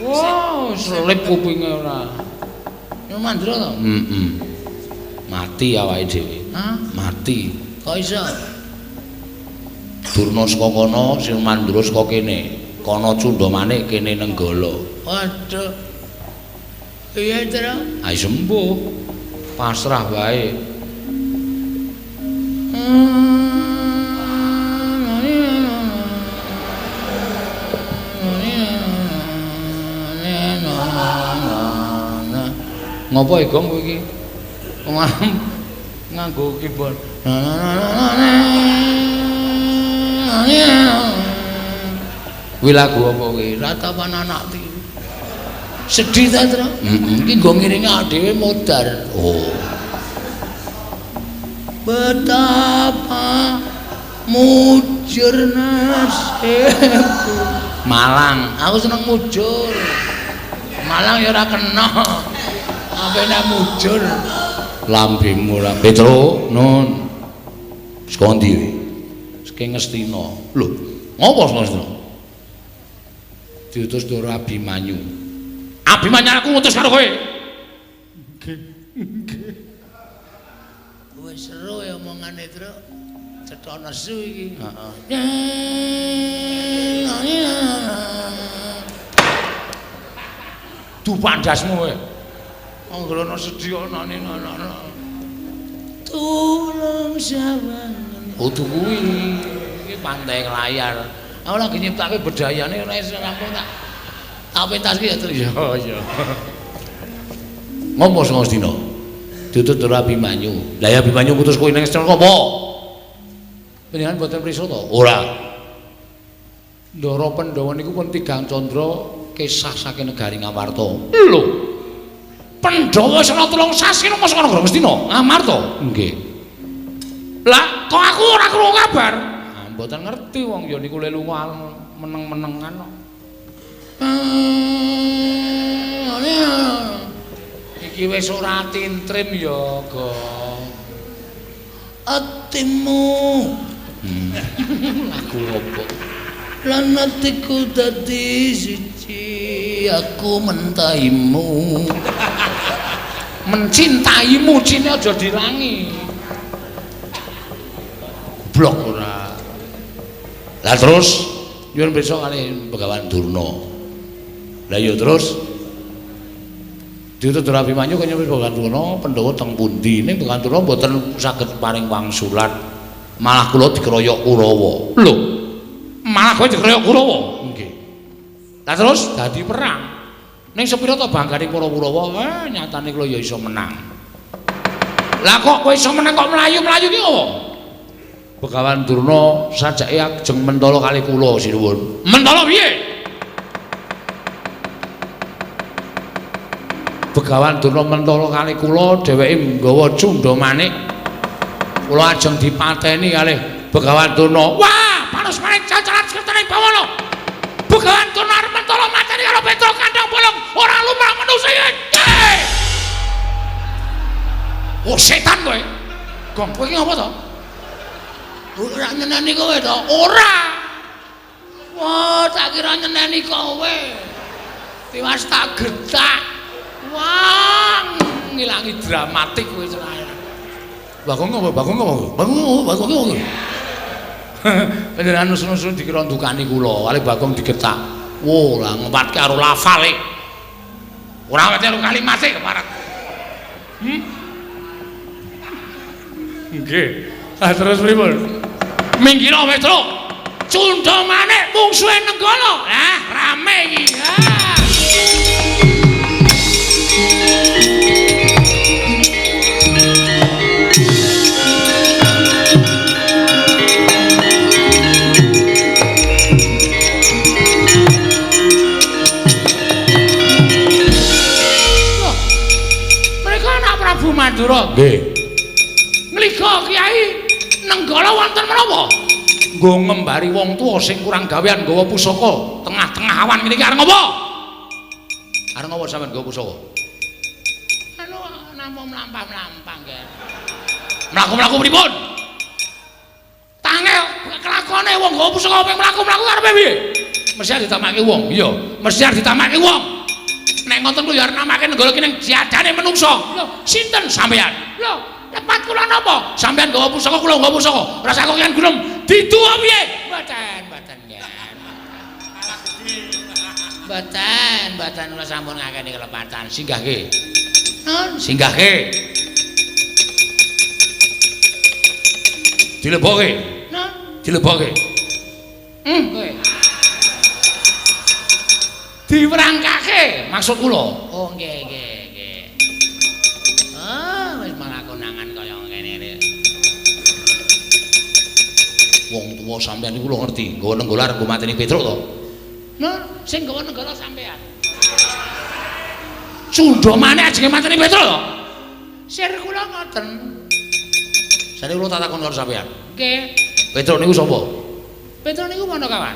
Wah, selip kupinge ora. Sinuwun Mandura to? Heeh. Mati awake dhewe. Hah? Mati. Kok iso? Durna saka kono, Sinuwun Mandura saka kene. Kono Cunda Manik, kene Nenggala. Waduh. Piye, Tru? Ayo sembuh. Pasrah wae. Ngopo e, Gong, kowe iki? Nganggo keyboard. Kuwi lagu apa kuwi? Ratapan anak tiri. Sedih ta, Tru? Heeh, iki nggo ngiringi dhewe modar. Oh. Betapa mujur nasibku. Malang, aku seneng mujur. Malang ya ora kena. Ape nek mujur. Lambemu ora. Petro, nun. Saka ndi kowe? Saking Ngastina. Lho, ngopo saka Ngastina? Diutus Ndara Abimanyu. Abimanyu aku ngutus karo kowe. Nggih. Nggih. Wis seru ya omongane, Tru. Cetha nesu iki. Heeh. Dupak ndasmu kowe. Anggere ana sedih ana ngono. Tulung sawangen. Kudu kuwi. Iki pantai layar. Aku lagi nyiptake bedayane ora iso rampung tak. Tak pentaske ya, Tru. Ya, ya. Ngopo saka Ngastina? Diutus Ndara Abimanyu. Lah ya Abimanyu ngutus kowe ning Ngastina apa? Panjenengan mboten prisa to? Ora. Ndara Pandhawa niku pun tigang candra kesah saking negari Ngamarta. Lho. Pandhawa sena 3 sasi napa saka negara Ngastina? Ngamarta. Nggih. Lah, kok aku ora krungu kabar? Ah, mboten ngerti wong ya niku le lunga meneng-menengan kok. Iki wis ora tintrim ya, Gong. Atimu. Lagu opo? Lan atiku dadi siji, aku mentaimu. Mencintaimu cine aja dilangi. Goblok ora. Lah terus nyuwun pirsa kalih Begawan Durna. Lah ya terus diutus Abimanyu kaya Begawan Durna Pandhawa teng pundi? Ning Begawan Durna mboten saged paring wangsulan. Malah kula dikeroyok Kurawa. Lho. Malah kowe dikeroyok Kurawa? Nggih. Lah terus dadi perang. Ning sepira to banggane para Kurawa, nyatane kula ya iso menang. Lah kok kowe iso menang kok mlayu-mlayu ki apa? Begawan Durna sajake ajeng mentala kali kula sinuwun. Mentala piye? Begawan Durna mentala kali kula, dheweke nggawa cundha manik. Kula ajeng dipateni kalih Begawan Durna. Wah, panus manik cacaran sekertane bawana. Begawan Durna arep mentala mateni karo Petruk kandhang bolong, ora lumrah manusa iki. Oh setan kowe. Gong kowe iki ngapa to? Ora nyeneni kowe to? Ora. Wah, tak kira nyeneni kowe. Tiwas tak getak. Wah, ngilangi dramatik kowe cerai. Bagong apa? Bagong apa? Bagong apa? Bagong apa? Panjenengan nusun-nusun dikira ndukani kula, kali Bagong digetak. Wo, lah ngempatke karo lafale. Ora wete karo kalimate keparat. Nggih. Lah terus pripun? Minggiro Petruk. Cundha manik mungsuhe Nenggala. Lah rame iki. Ah. Loh, mereka anak Prabu Mandura. Nggih. Ngliga Kyai Nenggala wonten menapa? Nggo ngembari wong tuwa sing kurang gawean nggawa pusaka tengah-tengah awan ngene iki arep ngopo? Arep ngopo sampean nggawa pusaka? Anu namung mlampah-mlampah nggih. Mlaku-mlaku pripun? Tangel kelakone wong nggawa pusaka ping mlaku-mlaku arepe piye? Mesti arep ditamake wong. Iya, mesti arep ditamake wong. Nek ngoten kuwi ya arep namake Nenggala ki ning jadane menungsa. Lho, sinten sampean? Lho, lepat kula napa? Sampean nggawa pusaka, kula nggawa pusaka. Rasa kok yen gunung diduwa piye? Mboten, mboten nggih. Mboten, mboten kula sampun ngakeni kelepatan. Singgahke. Nun, Singgahke. Dilebokke. Nun, Dilebokke. Kowe. Diwerangkake maksud kula. Oh, nggih, nggih, nggih. Ah, wis malah konangan kaya ngene iki. Wong tuwa sampean niku lho ngerti, nggawa Nenggala arep nggo mateni Petruk to. Nun, sing nggawa Nenggala sampean. Cundha maneh ajenge mateni Petruk to. Sir kula ngoten. Sane kula tak takon karo sampean. Nggih. Petruk niku sapa? Petruk niku Panakawan.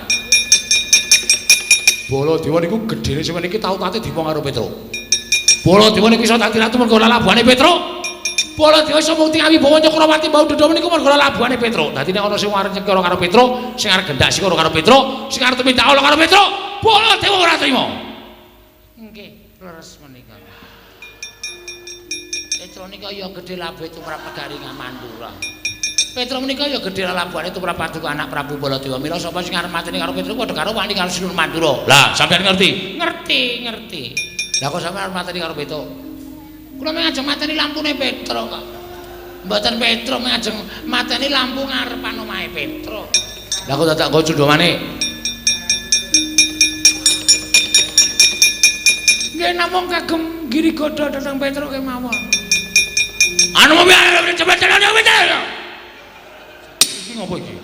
Baladewa niku gedhene sampeyan iki tau tate dipong karo Petruk. Baladewa niku iso dadi ratu mergo lalabuhane Petruk. Baladewa iso mukti awibawa Cakrawati mbau dendha niku mergo lalabuhane Petruk. Dadi nek ana sing arep nyekara karo Petruk, sing arep gendak sikara karo Petruk, sing arep tumindak ala karo Petruk, Baladewa ora trima. Nggih, leres menika. Petruk nika ya gedhe labuhe tumrap negari Mandura. Petruk menika ya gedhe lalabuhane tumrap paduka anak Prabu Baladewa. Mila sapa sing arep mateni karo Petruk padha karo wani karo Sinuwun Mandura. Lah, sampeyan ngerti? Ngerti, ngerti. Lah kok sampeyan arep mateni karo Petruk? Kula mung ajeng mateni lampune Petruk kok. Mboten Petruk mung ajeng mateni lampu ngarepan omahe Petruk. Lah kok dadak nggo cundha manik? Nggih namung kagem giri godha dhateng Petruk kemawon. Anu cepet cepet. apa iki?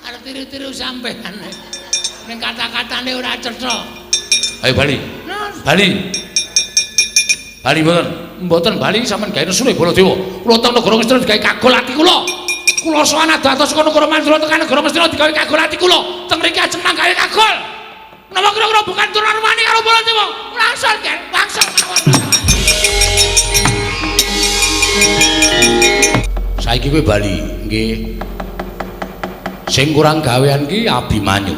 Arep tiru-tiru sampean. Ning kata-katane ora cetha. Ayo bali. Bali. Bali mboten. Mboten bali sampean gawe nesu Baladewa. Kula teng negara Ngastina digawe kagol ati kula. Kula sowan adoh-adoh saka negara Mandura tekan negara Ngastina digawe kagol ati kula. Teng mriki ajeng manggawe kagol. Napa kira-kira bukan Durna wani karo Baladewa? Langsung kan, langsung mawon. Saiki kowe bali, nggih. Sing kurang gawean ki Abimanyu.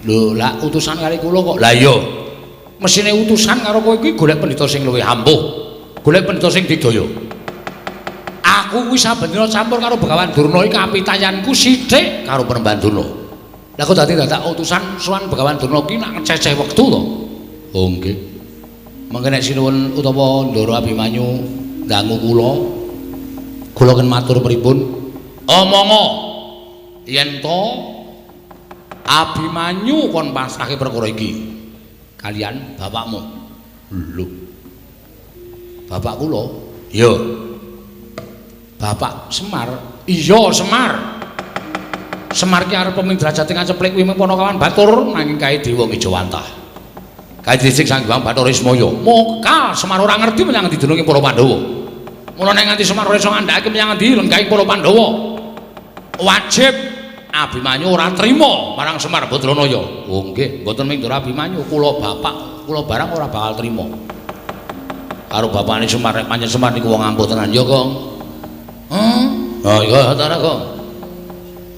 Lho, lak utusan kali kula kok. Lah iya. Mesine utusan karo kowe kuwi golek pendhita sing luwih ampuh. Golek pendhita sing didaya. Aku kuwi saben dina campur karo Begawan Durna iki kapitayanku sithik karo Panembahan Durna. Lah kok dadi dadak utusan sowan Begawan Durna ki nak ngececeh wektu to. Oh nggih. Mangke nek sinuwun utawa Ndara Abimanyu ndangu kula, kula ken matur pripun? Omonga yen to Abimanyu kon pasrahke perkara iki kalian bapakmu. Lho. Bapak kula? Iya. Bapak Semar? Iya, Semar. Semar ki arep peming derajate ngaceplik kuwi mung Panakawan Batur nanging kae dewa Ngejawantah. Kae dhisik Sang Hyang Bathara Ismaya. Moka Semar ora ngerti menyang endi dununge para Pandhawa. Mula nek nganti Semar ora iso ngandhakake menyang endi lenggahing para Pandhawa. Wajib Abimanyu ora trima marang Semar Badranaya. Oh nggih, mboten mung Ndara Abimanyu, kula bapak, kula barang ora bakal trima. Karo bapakne Semar nek pancen Semar niku wong ampuh tenan ya, Kong. Heeh. Oh iya, ta Kong.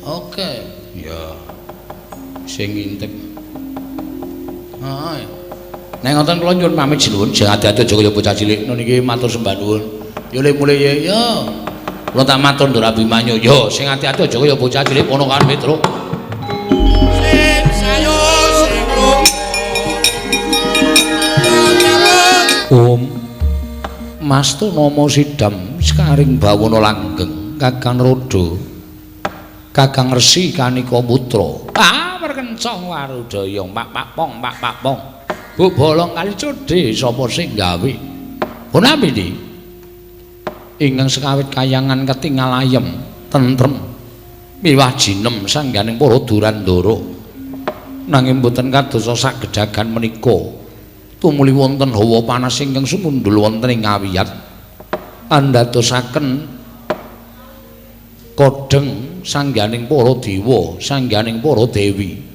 Oke. Ya. Sing ngintip. Heeh. Nek ngoten kula nyuwun pamit sinuwun, ati-ati aja kaya bocah cilik. Niki matur sembah nuwun. Ya le mulih ya. Ya. Kula tak matur Ndara Abimanyu. Ya, sing ati-ati aja kaya bocah cilik ponakan Petruk. Sing sayo sing rukun. Om Mastu nama sidam sekaring bawana langgeng Kakang Rodo Kakang Resi Kanika Putra. Ah, perkencong warudaya pak pak pong pak pak pong. Bu bolong kali codhe sapa sing gawe? Punapi di? Ingkang sekawit kayangan ketingal ayem tentrem miwah jinem sangganing para durandara. Nanging boten kadosa sagedagan menika tumuli wonten hawa panas ingkang sumundul wonten ing ngawiyat andadosaken kodheng sangganing para dewa, sangganing para dewi.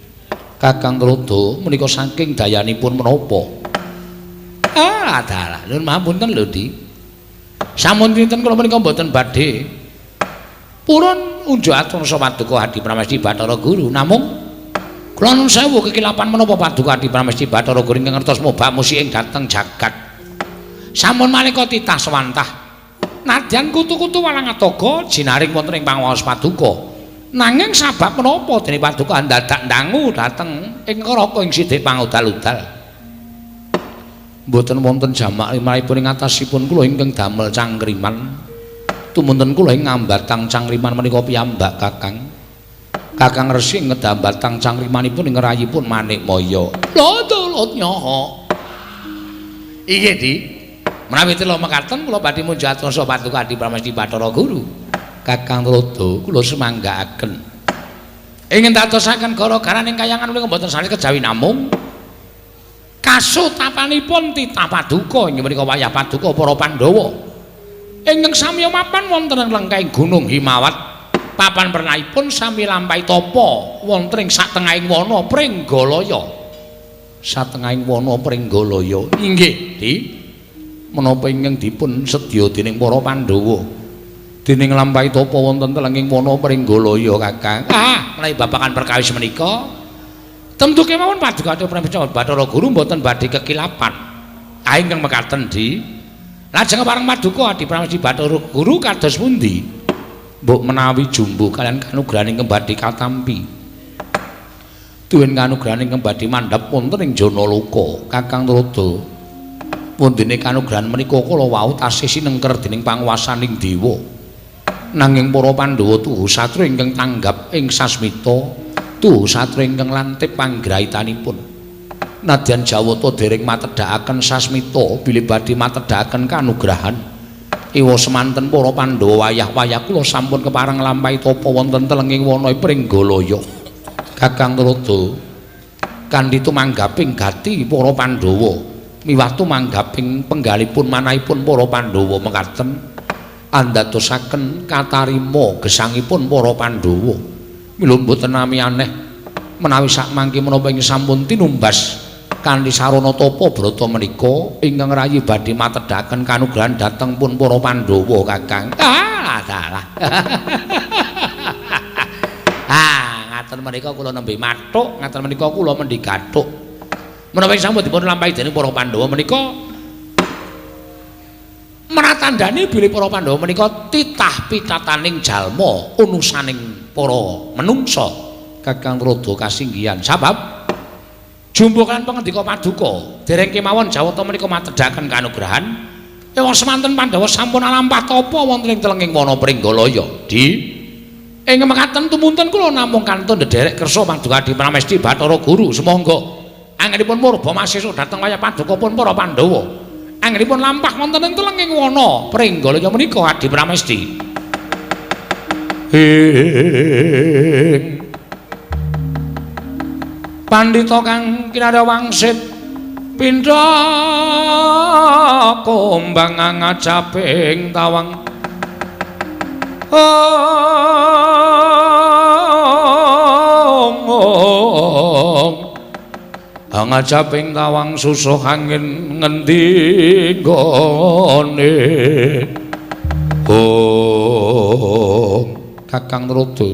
Kakang Rodo menika saking dayanipun menapa? Ah, dalah, nuwun mapunten lho, Di. Sampun dinten kula menika mboten badhe purun unjuk atur paduka Hadi Pramesti Bathara Guru, namung kula nuwun sewu kekilapan menapa paduka Hadi Pramesti Bathara Guru ingkang ngertos mobak musik ing dhateng jagat. Sampun maneka titah sewantah. Nadyan kutu-kutu walang atoga jinaring wonten ing pangaos paduka. Nanging sabab menapa dene paduka ndadak ndangu dhateng ing neraka ing sithik pangudal-udal. Mboten wonten jamak limrahipun ing atasipun kula ingkang damel cangkriman. Tumunten kula ing ngambatang cangkriman menika piyambak Kakang. Kakang Resi ngedambatang cangkrimanipun ing rayipun Manikmaya. Lho tulut nyoho. Inggih, Di. Menawi tela mekaten kula badhe munjat rasa paduka Adi Pramesti Bathara Guru. Kakang Rodo kula sumanggaaken. Ingin dadosaken gara-gara ing kayangan menika mboten sanes kejawi namung kasutapanipun titah paduka inggih menika wayah paduka para Pandhawa. Ingkang sami mapan wonten ing lengkahing Gunung Himawat. Papan pernahipun sami lampahi tapa wonten ing satengahing wana Pringgalaya. Satengahing wana Pringgalaya. Inggih, Di. Menapa ingkang dipun sedya dening para Pandhawa dening lampahi tapa wonten telenging wana Pringgalaya, Kakang. Ah, menawi babagan perkawis menika tentu kemawon paduka Pramesti Bathara Guru mboten badhe kekilapan. Ah, ingkang mekaten, Di. Lajeng pareng paduka Adi Pramesti Bathara Guru kados pundi? Mbok menawi jumbuh kalian kanugrahan ingkang badhe katampi. Tuwin kanugrahan ingkang badhe mandhap wonten ing Janaloka, Kakang Rodo. Wondene kanugrahan menika kala wau tasih sinengker dening panguwasaning dewa. Nanging para Pandhawa tuhu satru ingkang tanggap ing sasmita, tuhu satru ingkang lantip panggraitanipun. Nadyan Jawata dereng matedhakaken sasmita bilih badhe matedhakaken kanugrahan. Iwa semanten para Pandhawa wayah-wayah kula sampun kepareng nglampahi tapa wonten telenging wana Pringgalaya. Kakang Narada kanthi tumanggaping gati para Pandhawa miwah tumanggaping penggalipun manahipun para Pandhawa mekaten andadosaken katarima gesangipun para Pandhawa. Mila mboten nami aneh menawi sakmangke menapa ing sampun tinumbas kanthi sarana tapa brata menika ingkang rayi badhe matedhaken kanugrahan dhateng pun para Pandhawa Kakang. Ah, dalah. Ah, ngaten menika kula nembe mathuk, ngaten menika kula mendhi gathuk. Menawi sampun dipun lampahi dening para Pandhawa menika meratandani bilih para Pandhawa menika titah pitataning jalma unusaning para menungsa. Kakang Narada kasinggihan sabab jumbuh kan pangandika paduka dereng kemawon Jawata menika matedhaken kanugrahan ewa semanten Pandhawa sampun alampah tapa wonten ing telenging wana Pringgalaya. Di ing mekaten tumunten kula namung kantun ndederek kersa paduka Adi Pramesti Bathara Guru sumangga anggenipun murba masesa dhateng wayah paduka pun para Pandhawa anggenipun lampah wonten ing telenging wana Pringgalaya menika Adi Pramesti. Ing pandhita kang kinarya wangsit pindha kumbang ngajaping tawang ong ngajaping tawang susuh angin ngendi nggone. Oh Kakang Narada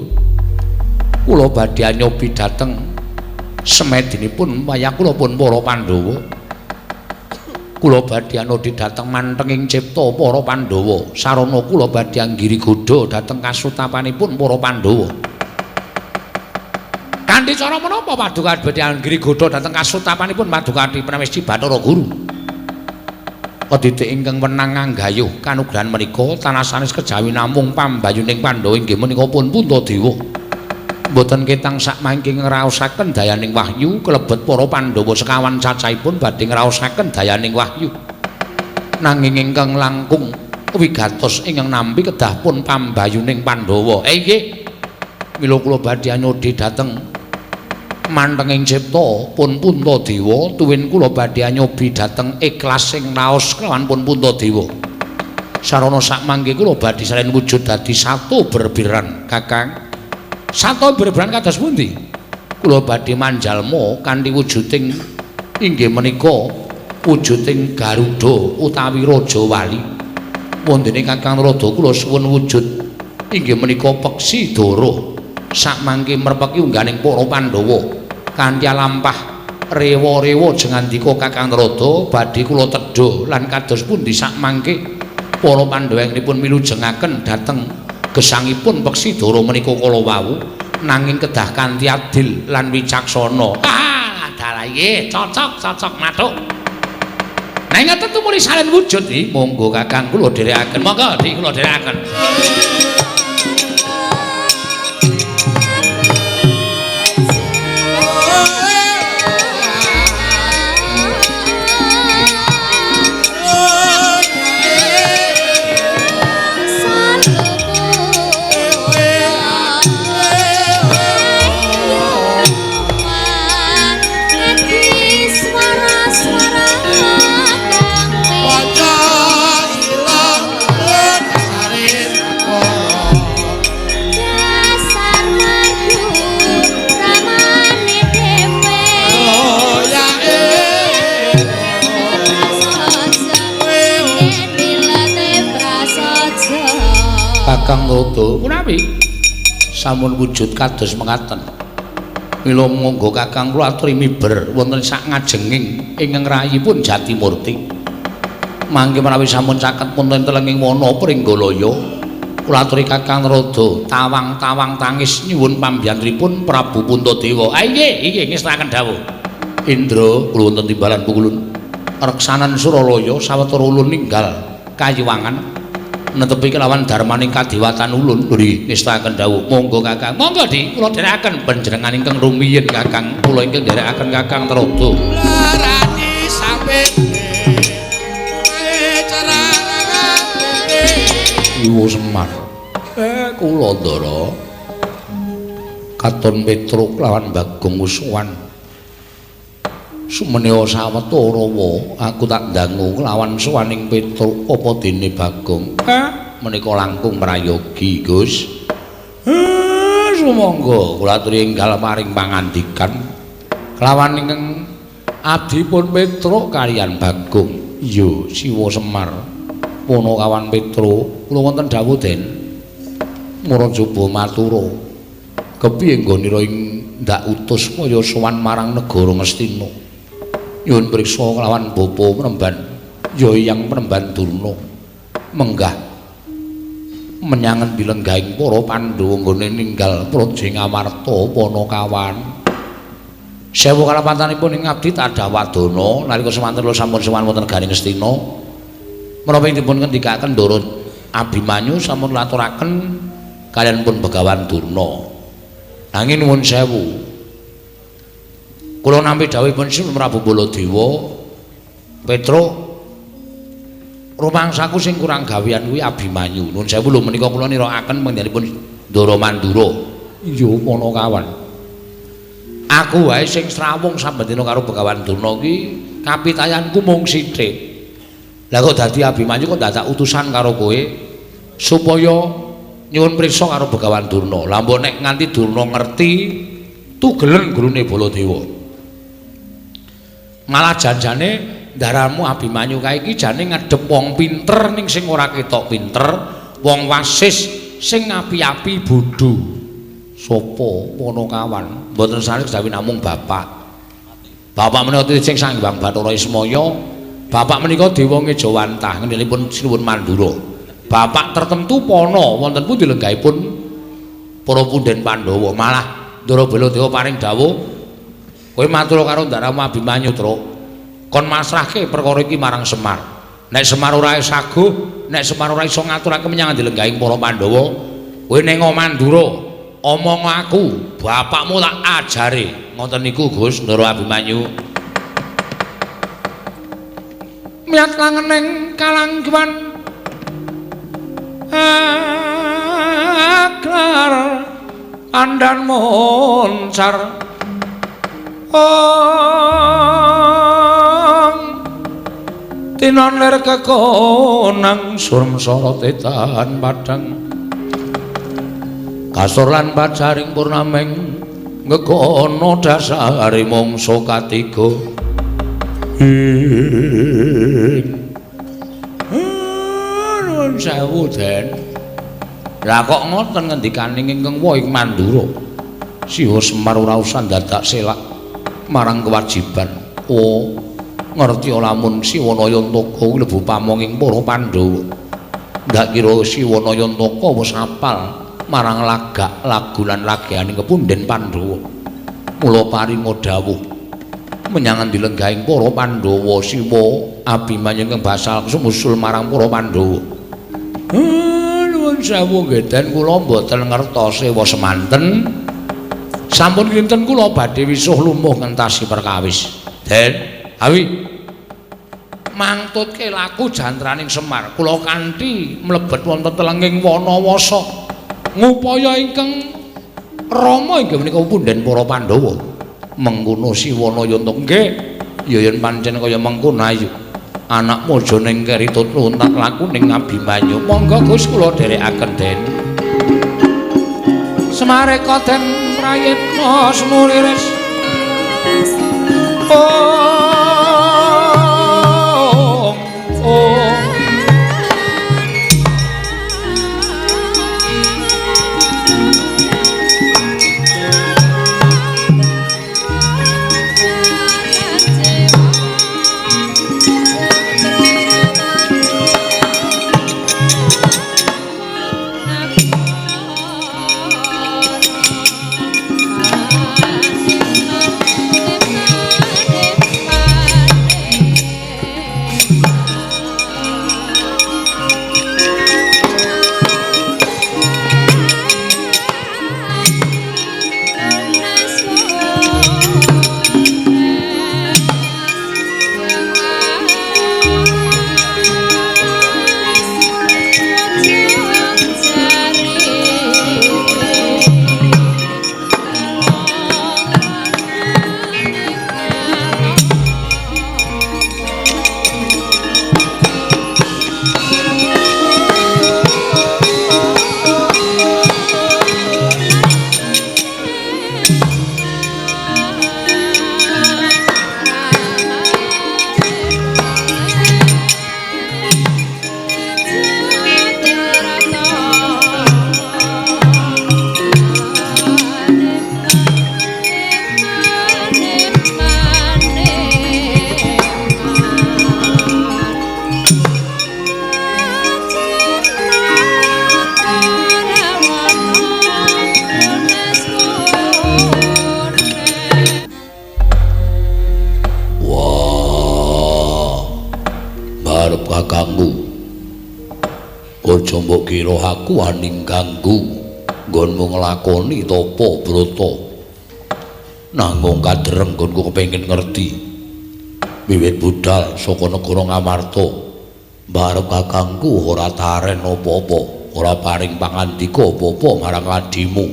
kula badhe nyobi dhateng semedinipun wayah kula pun para Pandhawa. Kula badhe anodi dhateng mantenging cipta para Pandhawa. Sarana kula badhe anggiri godha dhateng kasutapanipun para Pandhawa. Kanthi cara menapa paduka badhe anggiri godha dhateng kasutapanipun paduka Adi Pramesti Bathara Guru? Kedidik ingkang wenang anggayuh kanugrahan menika tanah sanes kejawi namung pambayuning Pandhawa inggih menika pun Puntadewa. Mboten ketang sakmangke ngraosaken dayaning wahyu kelebet para Pandhawa sekawan cacahipun badhe ngraosaken dayaning wahyu. Nanging ingkang langkung wigatos ingkang nampi kedah pun pambayuning Pandhawa. Nggih. Mila kula badhe anyodhi dhateng mantenging cipta pun Puntadewa tuwin kula badhe anyobi dhateng ikhlas sing raos kelawan pun Puntadewa. Sarana sakmangke kula badhe salen wujud dadi satu berbiran Kakang. Sato berberan kados pundi? Kula badhe manjalma kanthi wujuding inggih menika wujuding Garuda utawi Raja Wali. Wondene Kakang Narada kula suwun wujud inggih menika peksi dara sakmangke merpeki ungganing para Pandhawa kanthi lampah rewa-rewa jengandika Kakang Narada badhe kula tedha lan kados pundi sakmangke para Pandhawa ingkang milujengaken dhateng gesangipun peksi dara menika kala wau nanging kedah kanthi adil lan wicaksana. Ah, dalah nggih, cocok cocok mathuk. Nah ngaten tumuli salen wujud iki, monggo Kakang kula dherekaken. Monggo Dik kula dherekaken. Kakang Narada punawi sampun wujud kados mekaten. Mila monggo Kakang kula aturi miber wonten sak ngajenging ingkang rayipun Jatimurti. Mangke menawi sampun caket wonten telenging wana Pringgalaya, kula aturi Kakang Narada tawang-tawang tangis nyuwun pambiyantripun Prabu Puntadewa. Ah inggih, inggih ngestakaken dawuh. Indra kula wonten timbalan pukulun reksanan Suralaya sawetara ulun ninggal kayiwangan netepi kelawan darmaning kadewatan ulun. Nggih ngestakaken dawuh. Monggo Kakang. Monggo Dik, kula dherekaken panjenengan ingkang rumiyin Kakang. Kula ingkang dherekaken Kakang Narada. Larani sampe. Siwa Semar. Kula Ndara. Katon Petruk lawan Bagong wis sowan. Sumenea sawetara wa aku tak ndangu lawan sowaning Petruk apa dene Bagong. Menika langkung prayogi, Gus. Sumangga kula aturi enggal paring pangandikan kelawan ingkang abdipun Petruk kaliyan Bagong. Iya, Siwa Semar. Punakawan Petruk, kula wonten dawuh Den. Murajaba matura. Kepiye nggonira ing ndak utus kaya sowan marang negara Ngastina. Nyuwun priksa kelawan bapa Premban, ya Hyang Premban Durna. Menggah menyang endi lenggahing para Pandhawa nggone ninggal praja Ngamarta Panakawan. Sewu kalapatanipun ing abdi tadah wadana nalika semanten kula sampun sowan wonten negari Ngastina. Menapa ing dipun ngendikaken Ndara Abimanyu sampun laturaken kaliyan pun Begawan Durna. Nanging nuwun sewu. Kula nampi dawuhipun Sri Prabu Baladewa, Petruk rumangsaku sing kurang gawean kuwi Abimanyu. Nuwun sewu lho menika kula nirakaken panjenenganipun Ndara Mandura. Iya Panakawan. Aku wae sing srawung saben dina karo Begawan Durna iki kapitayanku mung sithik. Lah kok dadi Abimanyu kok dadak utusan karo kowe supaya nyuwun priksa karo Begawan Durna. Lah mbok nek nganti Durna ngerti tugelen gurune Baladewa. Malah janjane ndaramu Abimanyu kae iki jane ngadhep wong pinter ning sing ora ketok pinter, wong wasis sing api-api bodho. Sopo Panakawan? Mboten sanes kejawi namung bapak. Bapak menika tiyang Sang Hyang Bathara Ismaya. Bapak menika dewa ngejawantah ngendelipun Sinuwun Mandura. Bapak tertentu pana wonten pundi lenggahipun para punden Pandhawa. Malah Ndara Baladewa paring dawuh, kowe matur karo ndaramu Abimanyu, Truk. Kon masrahke perkara iki marang Semar. Nek Semar ora saguh, nek Semar ora iso ngaturake menyang lenggahing para Pandhawa, kowe ning Mandura omong aku, bapakmu tak ajare. Ngoten niku Gus Ndara Abimanyu. Miyat langeneng kalangguan aklar andan moncar ong tinon lir kekonang surem sorote tahan padang kasur lan pacaring purnameng ngekono dasare mangsa katiga. Nuwun sewu Den. Lah kok ngoten ngendikaning ingkang wa ing Mandura. Siwa Semar ora usah dadak selak marang kewajiban. Oh, ngerti lamun Siwa Nayantaka kuwi lebu pamonging para Pandhawa. Ndak kira Siwa Nayantaka wis apal marang lagak lagu lan lageaning kepunden Pandhawa. Mula paringa dawuh menyang endi lenggahing para Pandhawa Siwa Abimanyu ingkang basal sumusul marang para Pandhawa. Nuwun sewu nggih Den, kula mboten ngertos sewa semanten. Sampun kinten kula badhe wisuh lumuh ngentasi perkawis. Den, awi mangtutke laku jantraning Semar. Kula kanthi mlebet wonten telenging Wanawasa ngupaya ingkang rama inggih menika punden para Pandhawa. Mengkono Siwa Nayantaka nggih, ya yen pancen kaya mengkono ayo. Anakmu aja ning keri tutun tak laku ning Abimanyu. Monggo Gus kula dherekaken Den. Semareka den prayitna semuliris. Oh, oh. Bye. Aja mbok kira aku wani ganggu nggonmu nglakoni tapa brata. Nanging kadereng nggonku kepengin ngerti. Wiwit budal saka negara Ngamarta, mbarep kakangku ora taren apa-apa, ora paring pangandika apa-apa marang adimu.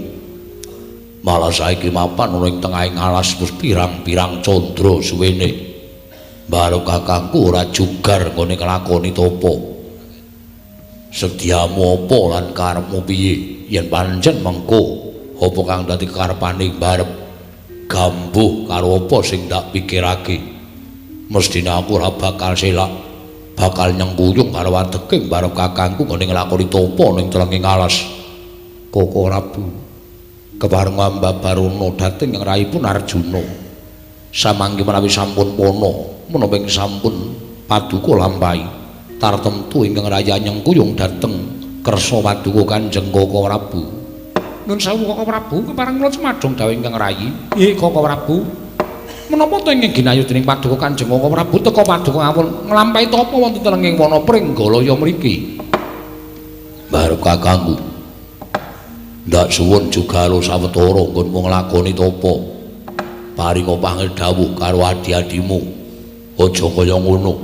Malah saiki mapan ana ing tengahing alas wis pirang-pirang candra suwene. Mbarep kakangku ora jugar nggone nglakoni tapa. Sediamu apa lan karepmu piye? Yen pancen mengko apa kang dadi karepane mbarep gambuh karo apa sing ndak pikirake. Mesthine aku ora bakal selak, bakal nyengkuyung karo wadeke mbarep kakangku nggone nglakoni tapa ning telenging alas. Koko Prabu kepareng ambabarana dhateng ing raipun Arjuna. Samangke menawi sampun pana, menapa ing sampun paduka lampahi, tartemtu ingkang raya nyengkuyung dhateng kersa paduka Kanjeng Koko Prabu. Nuwun sewu Koko Prabu, kepareng kula cumadong dawuh ingkang rayi. Nggih Koko Prabu. Menapa to ingkang ginayu dening paduka Kanjeng Koko Prabu teka paduka ngawon nglampahi tapa wonten telenging wana Pringgalaya mriki? Barep kakangku. Ndak suwun jugalo sawetara nggonmu nglakoni tapa. Paringa pangedhawuh karo adi-adimu. Aja kaya ngono.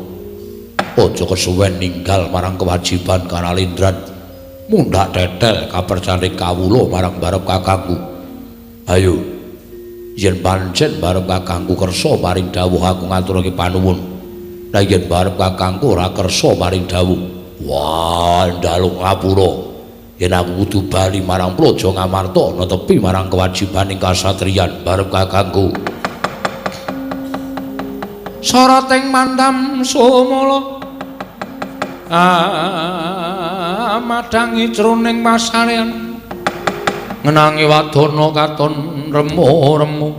Aja kesuwen ninggal marang kewajiban kanalindran. Mundhak tetel kapercane kawula marang barep kakangku. Ayo. Yen pancen barep kakangku kersa paring dawuh aku ngaturake panuwun. Lah yen barep kakangku ora kersa paring dawuh, wah njaluk ngapura. Yen aku kudu bali marang Praja Ngamarta netepi marang kewajibaning kasatriyan barep kakangku. Sarating mandam sumala amadhangi jroning pasarean ngenangi wadana katon remu-remu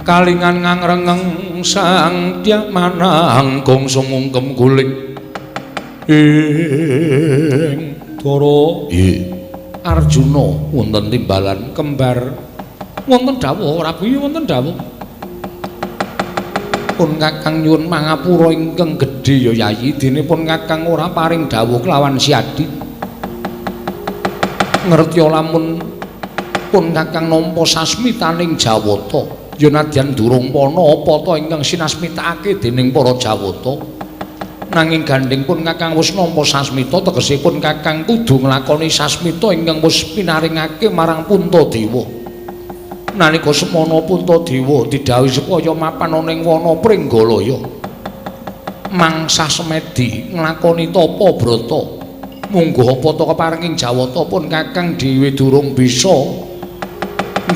kalingan ngangrengeng sang dyak manang gongso mungkem guling ing Dara. Arjuna wonten timbalan kembar wonten dawuh Prabu, wonten dawuh. Pun kakang nyuwun mangapura ingkang gedhe ya Yayi, dene pun kakang ora paring dawuh kelawan Siadi. Ngerti lamun pun kakang nampa sasmitaning Jawata, ya nadyan durung pana apa ta ingkang sinasmitakake dening para Jawata. Nanging gandheng pun kakang wis nampa sasmita, tegese pun kakang kudu nglakoni sasmita ingkang wis pinaringake marang Puntadewa. Nalika semana Puntadewa didhawuhi supaya mapan ana ing wana Pringgalaya, mangsah semedi nglakoni tapa brata. Mungguh apa ta keparenging Jawata pun kakang dhewe durung bisa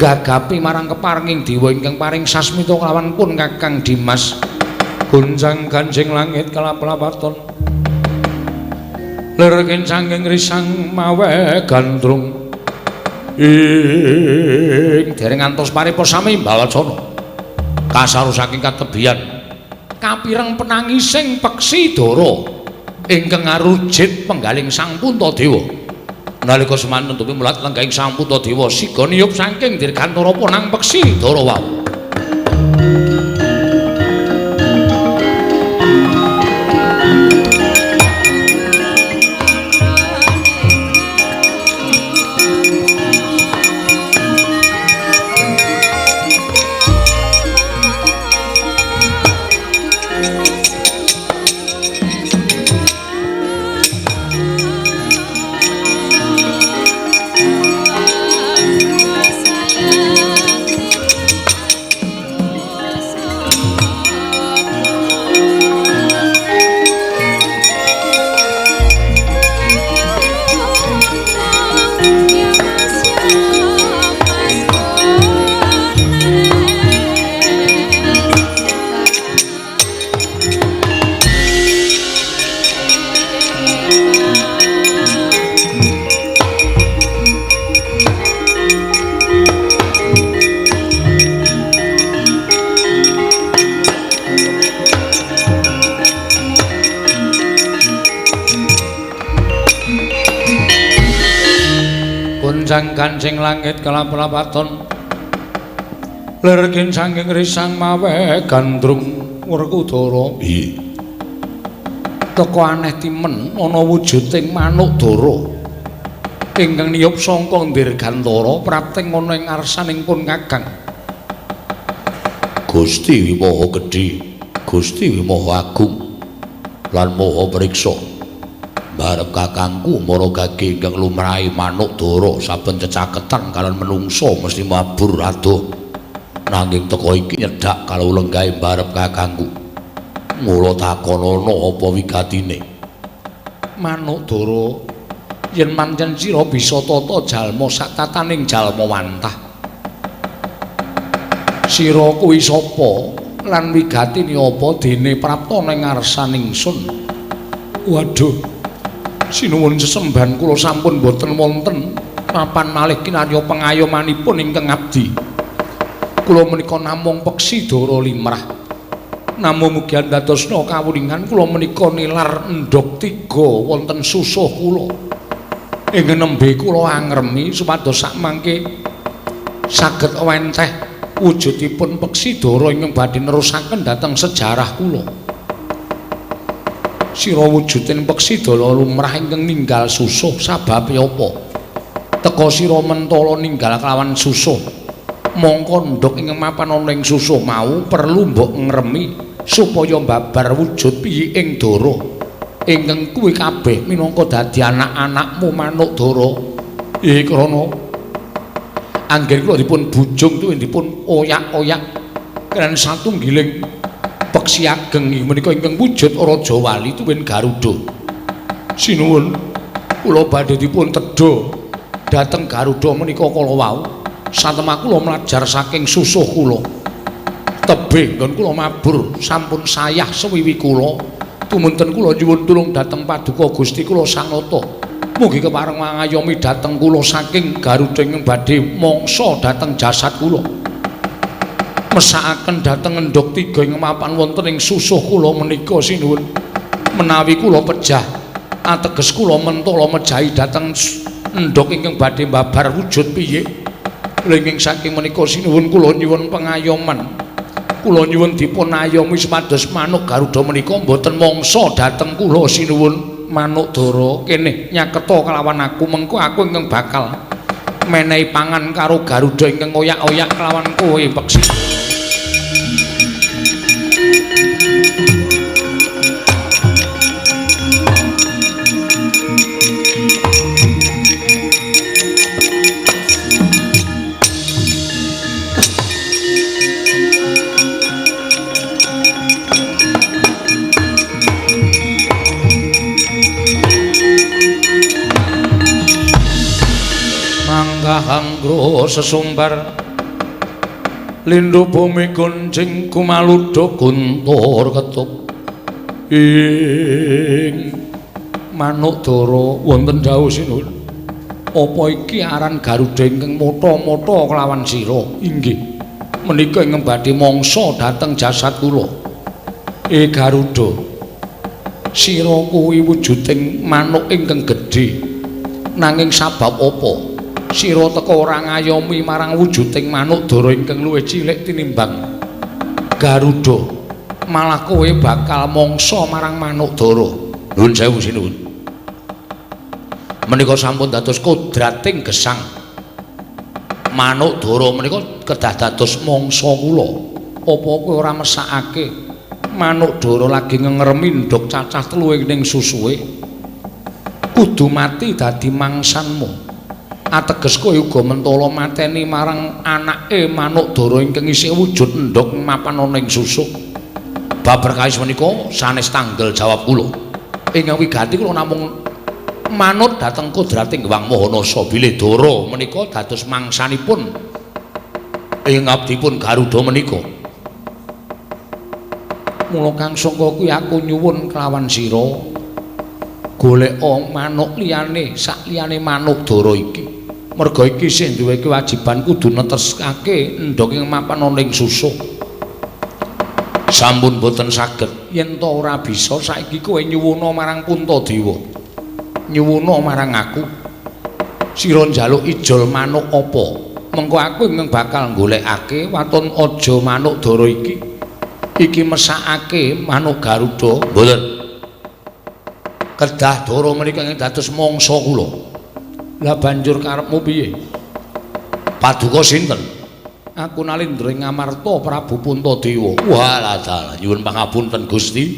nggagapi marang keparenging dewa ingkang paring sasmita kelawan pun kakang Dimas. Goncang ganjing langit kelap-lapaton lir kincanging risang mawe gandrung ing dereng ngantos paripa sami mbawacana kasaru saking katebian kapireng penangising peksi dara ingkang ngarujit penggaling Sang Puntadewa. Nalika semanten tupi mulat lenggahing Sang Puntadewa siga niyup saking dirgantara ponang peksi dara wau. Goncang kancing langit kelap-lapaton lir kincanging risang mawe gandrung Werkudara. Teka aneh timen ana wujuding manuk dara ingkang niyup sangka dirgantara prapting ana ing ngarsaning pun Kakang. Gusti Maha Gedhe, Gusti Maha Agung lan Maha Priksa. Barep kakangku Maragage ingkang lumrahe manuk dara saben cecaketan kalian menungsa mesti mabur adoh. Nanging teka iki nyedhak kalau lenggahe barep kakangku. Mula takonono apa wigatine? Manuk dara, yen pancen sira bisa tata jalma sak tataning jalma wantah, sira kuwi sapa lan wigatine apa dene prapta ning ngarsaning sun? Waduh, sinuwun sesembahan kula sampun boten wonten papan malih kinarya pengayomanipun ingkang abdi. Kula menika namung peksi dara limrah. Namung mugi andadosna kawuningan kula menika nilar endhog tiga wonten susuh kula. Ingkang nembe kula angremi supados sakmangke saged wenteh wujudipun peksi dara ingkang badhe nerusaken dhateng sejarah kula. Sira wujuding peksi dara lumrah ingkang ninggal susuh sababe apa? Teka sira mentala ninggal kelawan susuh. Mongko ndhog ingkang mapan ana ing susuh mau perlu mbok ngremi supaya mbabar wujud piyiking dara ingkang kuwi kabeh minangka dadi anak-anakmu manuk dara. Krana anggen kula dipun bujung tuwin dipun oyak-oyak kaliyan satunggiling peksi ageng menika ingkang wujud Raja Wali tuwin Garuda. Sinuwun, kula badhe dipun tedha dhateng Garuda menika kala wau. Satemah kula mlajar saking susuh kula. Tebih nggon kula mabur sampun sayah sewiwi kula. Tumunten kula nyuwun tulung dhateng Paduka Gusti kula Sang Nata. Mugi kepareng mangayomi dhateng kula saking Garuda ingkang badhe mangsa dhateng jasad kula. Mesakaken dhateng endhog tiga ing mapan wonten ing susuh kula menika sinuwun. Menawi kula pejah ateges kula mentala mejahi dhateng endhog ingkang badhe mbabar wujud piye. Lenging saking menika sinuwun kula nyuwun pengayoman. Kula nyuwun dipun ayomi supados manuk Garuda menika mboten mangsa dhateng kula sinuwun. Manuk dara kene nyaketa kelawan aku, mengko aku ingkang bakal menehi pangan karo Garuda ingkang oyak-oyak kelawan kowe peksi. Manggahanggra sesumbar lindhu bumi gonjing kumaludha guntur ketup ing manuk dara wonten dawuh sinuwun. Apa iki aran Garuda ingkang motha-motha kelawan sira? Inggih, menika ingkang badhe mangsa dhateng jasad kula. Garuda, sira kuwi wujuding manuk ingkang gedhe, nanging sabab apa sira teka ora ngayomi marang wujuding manuk dara ingkang luwih cilik tinimbang Garuda, malah kowe bakal mangsa marang manuk dara? Nuwun sewu sinuwun, menika sampun dados kodrating gesang. Manuk dara menika kedah dados mangsa kula. Apa kowe ora mesakake manuk dara lagi ngengremi ndhog cacah telu ing susuhe kudu mati dadi mangsanmu? Ateges kowe uga mentala mateni marang anake manuk dara ingkang isih wujud endhog mapan ana ing susuh. Bab perkawis menika sanes tanggel jawab kula. Ingkang wigati kula namung manut dhateng kodrating Hyang Maha Nasa bilih dara menika dados mangsanipun ing abdipun Garuda menika. Mula kang sangka kuwi aku nyuwun kelawan sira goleka manuk liyane sak liyane manuk dara iki. Merga iki sing duwe kewajiban kudu neteskake endhog ing mapan ana ing susuh. Sampun boten saged. Yen ta ora bisa saiki kowe nyuwuna marang Puntadewa. Nyuwuna marang aku. Sira njaluk ijol manuk apa? Mengko aku ingkang bakal golekake waton aja manuk dara iki. Iki mesakake manuk Garuda. Mboten. Kedah dara menika ingkang dados mangsa kula. Lah banjur karepmu piye? Paduka sinten? Aku Nalindra ing Ngamarta Prabu Puntadewa. Walah dalah nyuwun pangapunten Gusti.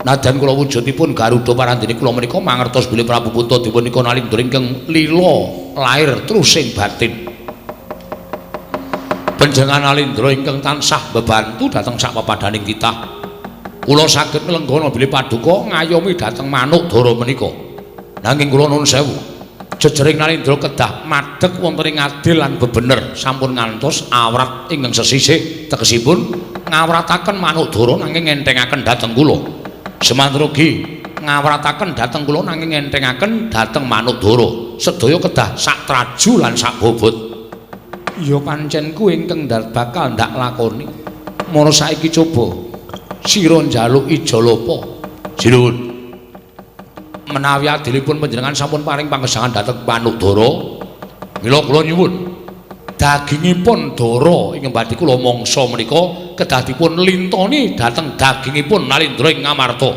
Nadyan kula wujudipun Garuda Parandene kula menika mangertos bilih Prabu Puntadewa nika Nalindra ingkang lila lair trusing batin. Panjenengan Nalindra ingkang tansah bebantu dhateng sak pepadhaning titah. Kula saged nglenggana bilih paduka ngayomi dhateng manuk dara menika. Nanging kula nuwun sewu. Jejering Nalindra kedah madeg wonten ing adil lan bebener sampun ngantos awrat ingkang sesisih tegesipun ngawrataken manuk dara nanging ngenthengaken dhateng kula. Semanten ugi ngawrataken dhateng kula nanging ngenthengaken dhateng manuk dara. Sedaya kedah sak traju lan sak bobot. Ya pancen kuwi ingkang bakal ndak lakoni. Mara saiki coba sira njaluk ijol apa? Sinuwun. Menawi adilipun panjenengan sampun paring pangesangan dhateng manuk dara, mila kula nyuwun dagingipun dara ingkang badhe kula mangsa menika kedah dipun lintoni dhateng dagingipun Nalindra ing Ngamarta.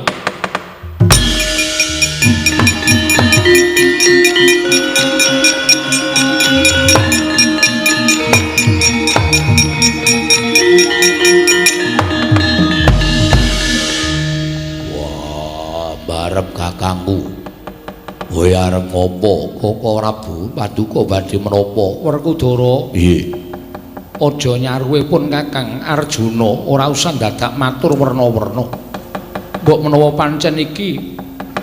Wah, barep kakangku. Kowe arep ngopo? Koko Prabu paduka badhe menapa? Werkudara. Nggih. Aja nyaruwe pun Kakang Arjuna, ora usah dadak matur werna-werna. Mbok menawa pancen iki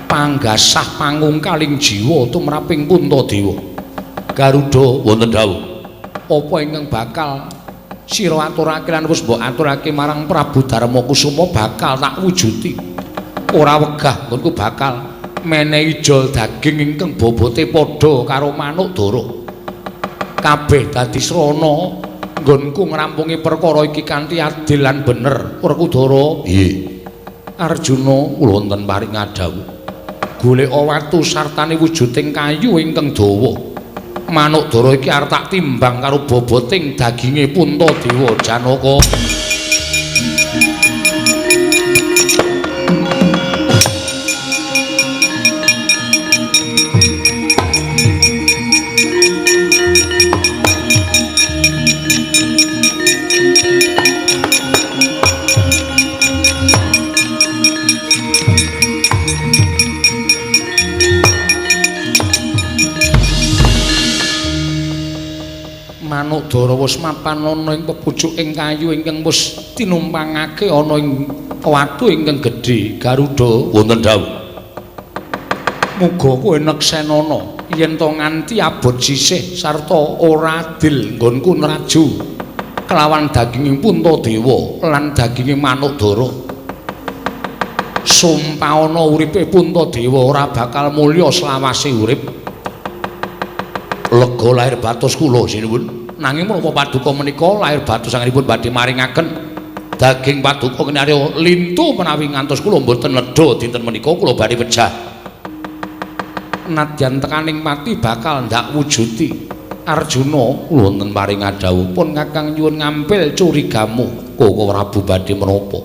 panggasah pangungkaling jiwa tumraping Puntadewa. Garuda wonten dawuh. Apa ingkang bakal sira aturake lan wis mbok aturake marang Prabu Darmakusuma bakal tak wujudi. Ora wegah nggonku bakal menehi ijol daging ingkang bobote padha karo manuk dara. Kabeh dadi srana nggonku ngrampungi perkara iki kanthi adil lan bener. Werkudara. Nggih. Arjuna kula wonten paring ngadhawuh. Goleka watu sartane wujuding kayu ingkang dawa. Manuk dara iki arep tak timbang karo boboting daginge Puntadewa Janaka. Manuk dara wis mapan ana ing pepucuking kayu ingkang wis tinumpangake ana ing watu ingkang gedhe. Garuda wonten dawuh. Muga kowe neksenana yen to nganti abot sisih sarta ora adil nggonku nraju kelawan daginge Puntadewa lan daginge manuk dara. Sumpah ana uripe Puntadewa ora bakal mulya selawase urip. Lega lahir batos kula sinuwun. Nanging menapa paduka menika lahir batos anggenipun badhe maringaken daging paduka kinarya lintu menawi ngantos kula mboten ledha dinten menika kula badhe pejah. Nadyan tekaning pati bakal ndak wujudi. Arjuna kula wonten paring ngadhawuh pun Kakang nyuwun ngampil curigamu. Koko Prabu badhe menapa?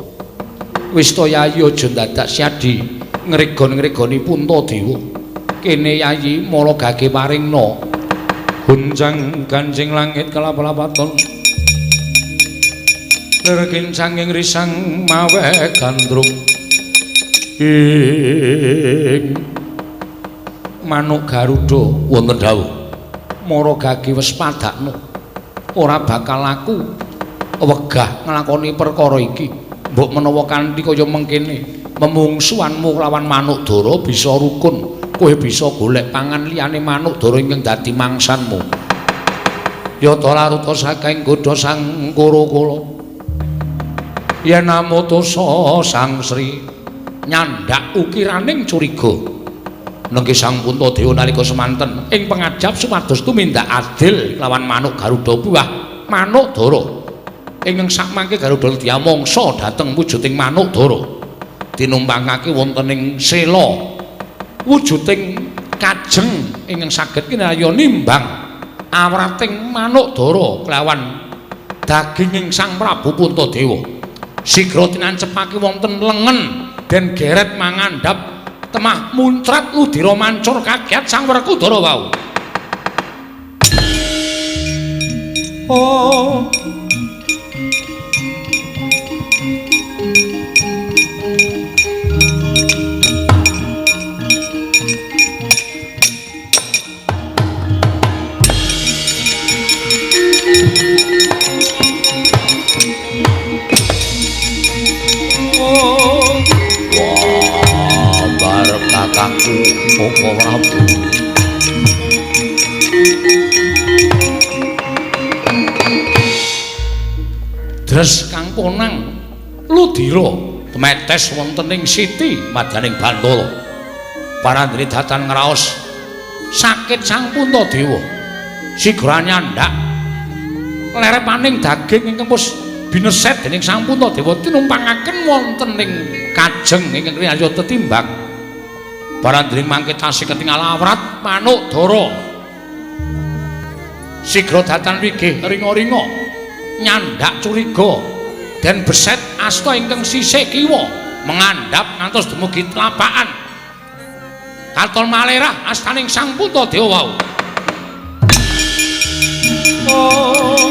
Wis to Yayi aja dadak syadi ngregon-ngregoni Puntadewa. Kene Yayi mala gage paringna guncang gancing langit kelap-lapaton lir kincanging risang mawe gandrung ing manuk Garuda wonten dawuh. Mara gage wis padakno ora bakal aku wegah nglakoni perkara iki. Mbok menawa kanthi kaya mengkene memungsuhanmu lawan manuk dara bisa rukun. Kowe bisa golek pangan liyane manuk dara ingkang dadi mangsanmu. Yata laruta saking godha sang Kura-kura. Yen amutusa Sang Sri nyandak ukiraning curiga. Nengki Sang Puntadewa nalika semanten ing pangajap supados tumindak adil lawan manuk Garuda buah manuk dara. Ingkang sakmangke Garuda diamangsa dhateng wujuding manuk dara. Tinumpangake wonten ing sela wujuding kajeng ingkang saged kinarya nimbang awrating manuk dara kelawan daginging Sang Prabu Puntadewa. Sigra tinancepake wonten lengen den geret mangandhap Temah muncrat ludira mancur kaget Sang Werkudara wau. Oh. Wah, barep kakangku Koko Prabu. Dres kang ponang ludira tumetes wonten ing siti madyaning Bantala. Parandene datan ngraos sakit Sang Puntadewa. Sigra nyandak lerepaning daging ingkang wis bineset dening Sang Puntadewa tinumpangaken wonten ing kajeng ingkang riyaya tetimbang. Parandene mangke tasih ketingal awrat manuk dara. Sigra datan wigih ringa-ringa nyandak curiga den beset asta ingkang sisih kiwa mengandhap ngantos dumugi tlapakan. Katon malerah astaning Sang Puntadewa wau. Oh.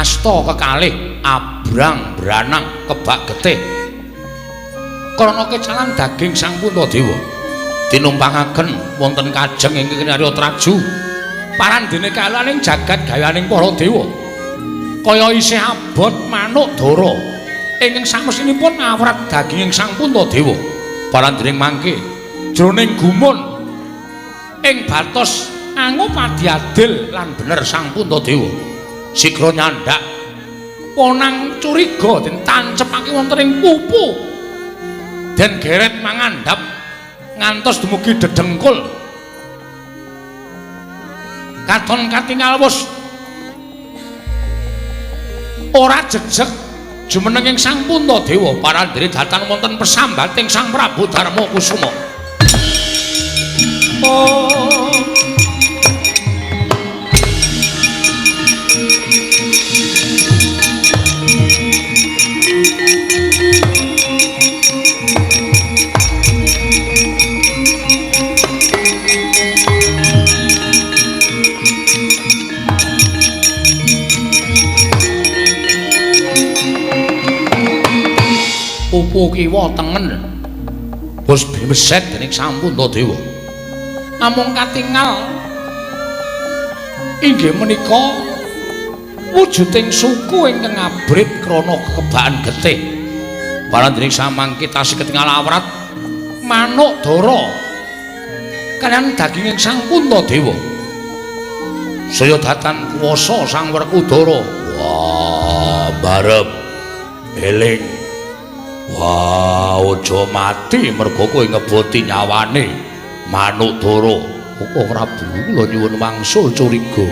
Asta kekalih abrang branang kebak getih krana kecalan daging Sang Puntadewa tinumpangaken wonten kajeng ingkang kinarya traju. Parandene kalaning jagat gayaning para dewa kaya isih abot manuk dara ingkang samesinipun awrat daginging Sang Puntadewa. Parandene mangke jroning gumun ing batos angupadi adil lan bener Sang Puntadewa. Sigra nyandak ponang curiga den tancepake wonten ing pupu den geret mangandhap ngantos dumugi dedengkul. Katon katingal wis ora jejeg jumenenging Sang Puntadewa. Parandene datan wonten pesambating Sang Prabu Darma Kusuma. Oh. Pupu kiwa tengen wis bimeset dening Sang Puntadewa. Namung katingal inggih menika wujuding suku ingkang abrit krana kekebakan getih. Parandene samangke tasih ketingal awrat manuk dara kaliyan daginging Sang Puntadewa. Saya datan kuwasa Sang Werkudara. Wah, barep eling. Wah, aja mati merga kowe ngeboti nyawane manuk dara. Koko Prabu kula nyuwun wangsul curiga.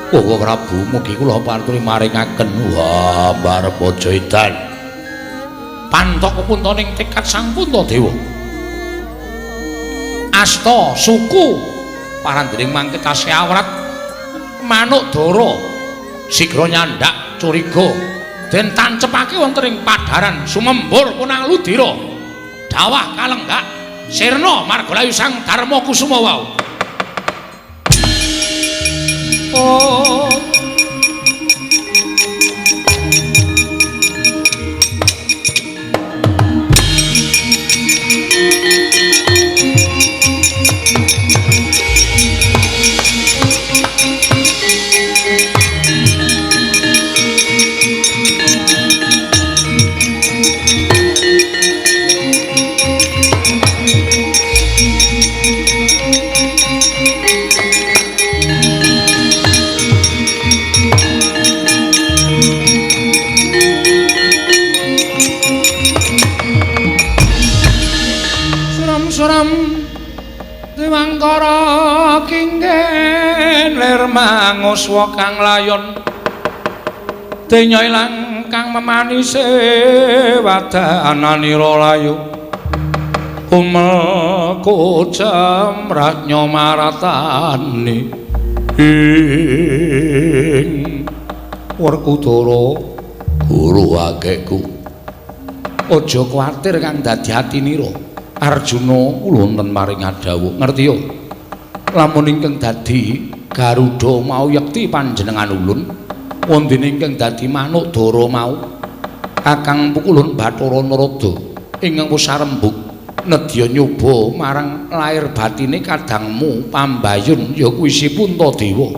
Koko Prabu mugi kula paturi maringaken. Wah, barep aja edan. Pantok kepuntoning tekad Sang Puntadewa. Asta suku parandene mangke tasih awrat manuk dara sigra nyandak curiga den tancepake wonten ing padharan sumembur punang ludira dawah kalenggak sirna margalayu Sang Darma Kusuma wau. Oh. Suram Dewangkara kingen lir Lir manguswa kang layon denya ilang kang memanise wadananira layu umel kocem rajnya maratani ing Werkudara. Guru akehku aja kuwatir kang dadi atinira. Arjuna kula wonten maring adhawuh ngerti yo lamun ingkang dadi Garuda mau yekti panjenengan ulun wondene ingkang dadi manuk dara mau Kakang Pukulun Bathara Narada ingkang wis sarembug nedya nyoba marang lair batine kadangmu pambayun ya kuwi si Puntadewa.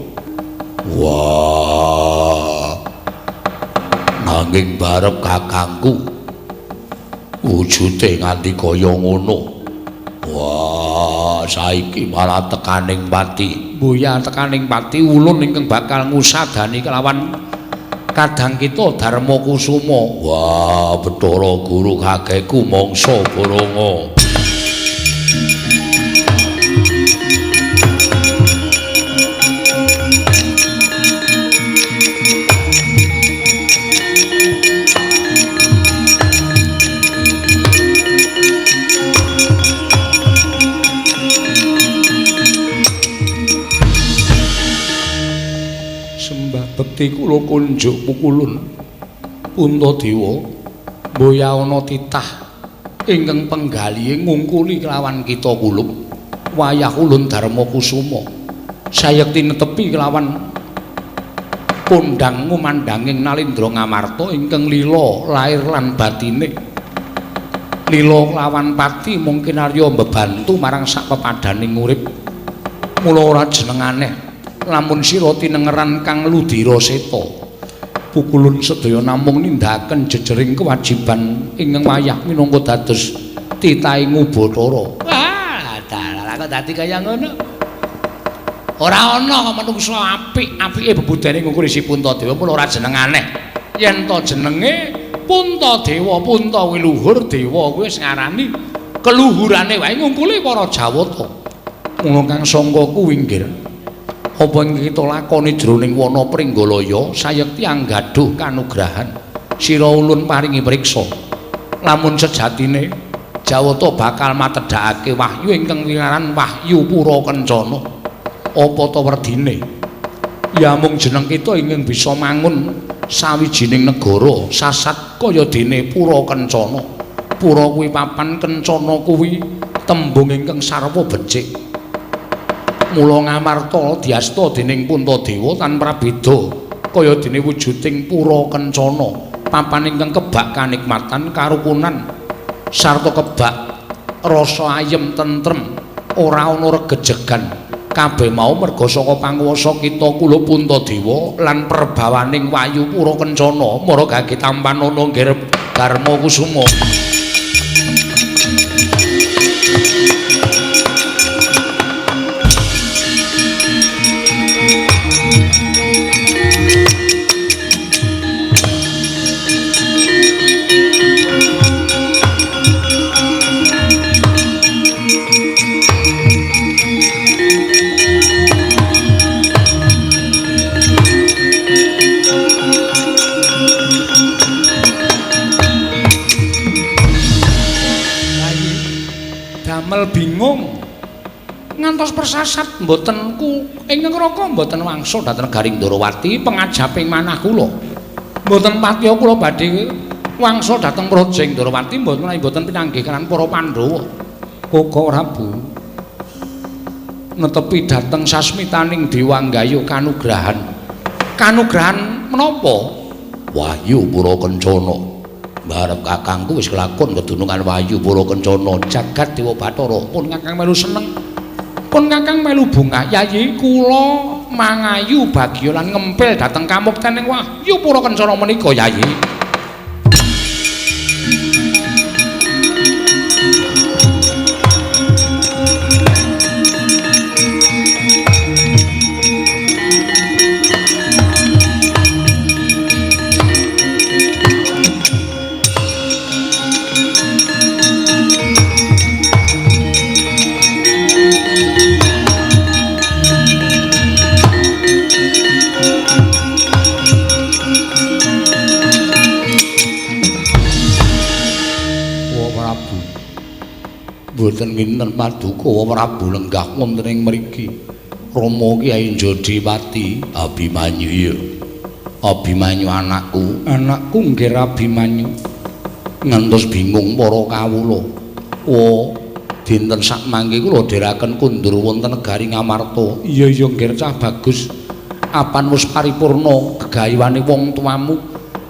Wah, nanging barep kakangku wujude nganti kaya ngono. Wah, saiki malah tekaning pati. Mboya tekaning pati ulun ingkang bakal ngusadani kelawan kadang kita Darma Kusuma. Wah, Bathara Guru kakekku mangsa boronga. Bekti kula kunjuk pukulun Puntadewa mboya ana titah ingkang penggalihe ngungkuli kelawan kita kulup wayah ulun Darma Kusuma sayekti netepi kelawan kondhang ngumandhanging Nalindra Ngamarta ingkang lila lair lan batine lila kelawan pati mungkin arya mbebantu marang sak pepadaning urip. Mula ora jeneng aneh lamun sira tinengeran kang ludira seta. Pukulun sedaya namung nindakaken jejering kewajiban ingkang wayah minangka dados titahing Ubathara. Wah, dalah kok dadi kaya ngono. Ora ana manungsa apik-apike bebudene ngungkuli si Puntadewa mula ora jeneng aneh. Yen to jenenge Puntadewa, Punta kuwi luhur, dewa kuwi wis ngarani keluhurane wae ngungkuli para Jawata. Mula kang sangka kuwi nggih apa ing kita lakoni jroning wana Pringgalaya sayekti anggaduh kanugrahan sira ulun paringi priksa lamun sejatine Jawata bakal matedhakake wahyu ingkang winaran Wahyu Pura Kencana. Apa ta werdine ya mung jeneng kita ingkang bisa mangun sawijining negara sasat kaya dene Pura Kencana. Pura kuwi papan, kencana kuwi tembung ingkang sarwa becik. Mula Ngamarta diasta dening Puntadewa tan prabeda kaya dene wujuding Pura Kencana, papan ingkang kebak kanikmatan karukunan sarta kebak rasa ayem tentrem, ora ana regejegan. Kabeh mau merga saka panguwasa kita kula Puntadewa lan perbawaning Wahyu Pura Kencana mara gage tampanana nggih Darma Kusuma. Bingung ngantos persasat mboten ku ingkang raka mboten wangsul dhateng Garing Ndorowati pengajaping manah kula. Mboten patiya kula badhe wangsul dhateng Praja Ndorowati mboten menawi mboten pinanggih kaliyan para Pandhawa. Koko Prabu netepi dhateng sasmitaning Dewa nggayuh kanugrahan. Kanugrahan menapa? Wahyu Pura Kencana. Barep kakangku wis kelakon kedunungan Wahyu Pura Kencana jagat Dewa Bathara. Pun kakang melu seneng, pun kakang melu bungah. Yayi kula mangayu bagya lan ngempil dhateng kamuktening Wahyu Pura Kencana menika yayi. Wa Prabu. Mboten nginten paduka Wa Prabu lenggah wonten ing mriki. Rama Kyai Jodipati Abimanyu ya. Abimanyu anakku, anakku nggih Abimanyu. Ngantos bingung para kawula. Wa dinten sakmangke kula dherekaken kundur wonten negari Ngamarta. Iya iya nggih cah bagus. Apan wis paripurna gegayuhane wong tuamu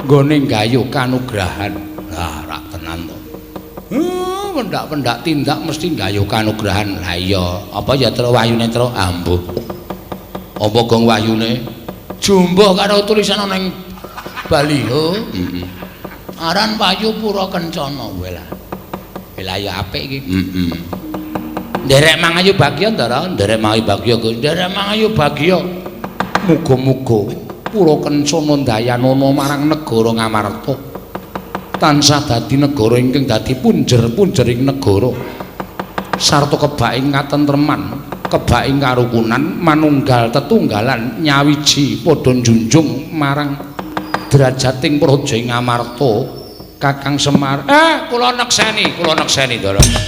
nggone nggayuh kanugrahan. Lah rak tenan to. Pendak-pendak tindak mesti nggayuh kanugrahan. Lah iya, apa ya Tru wahyune Tru? Ambuh. Apa gong wahyune? Jumbuh karo tulisan ana ing baliho. Heeh. Aran Wahyu Pura Kencana. Welah. Welah ya apik iki. Heeh. Nderek mangayu bagya, Ndara. Nderek mangayu bagya, Gus. Nderek mangayu bagya. Muga-muga Pura Kencana ndayanana marang negara Ngamarta. Tansah dadi negara ingkang dadi punjer-punjering negara. Sarta kebaking katentreman, kebaking karukunan, manunggal tetunggalan nyawiji padha njunjung marang derajating praja ing Ngamarta. Kakang Semar, kula nekseni, Ndara.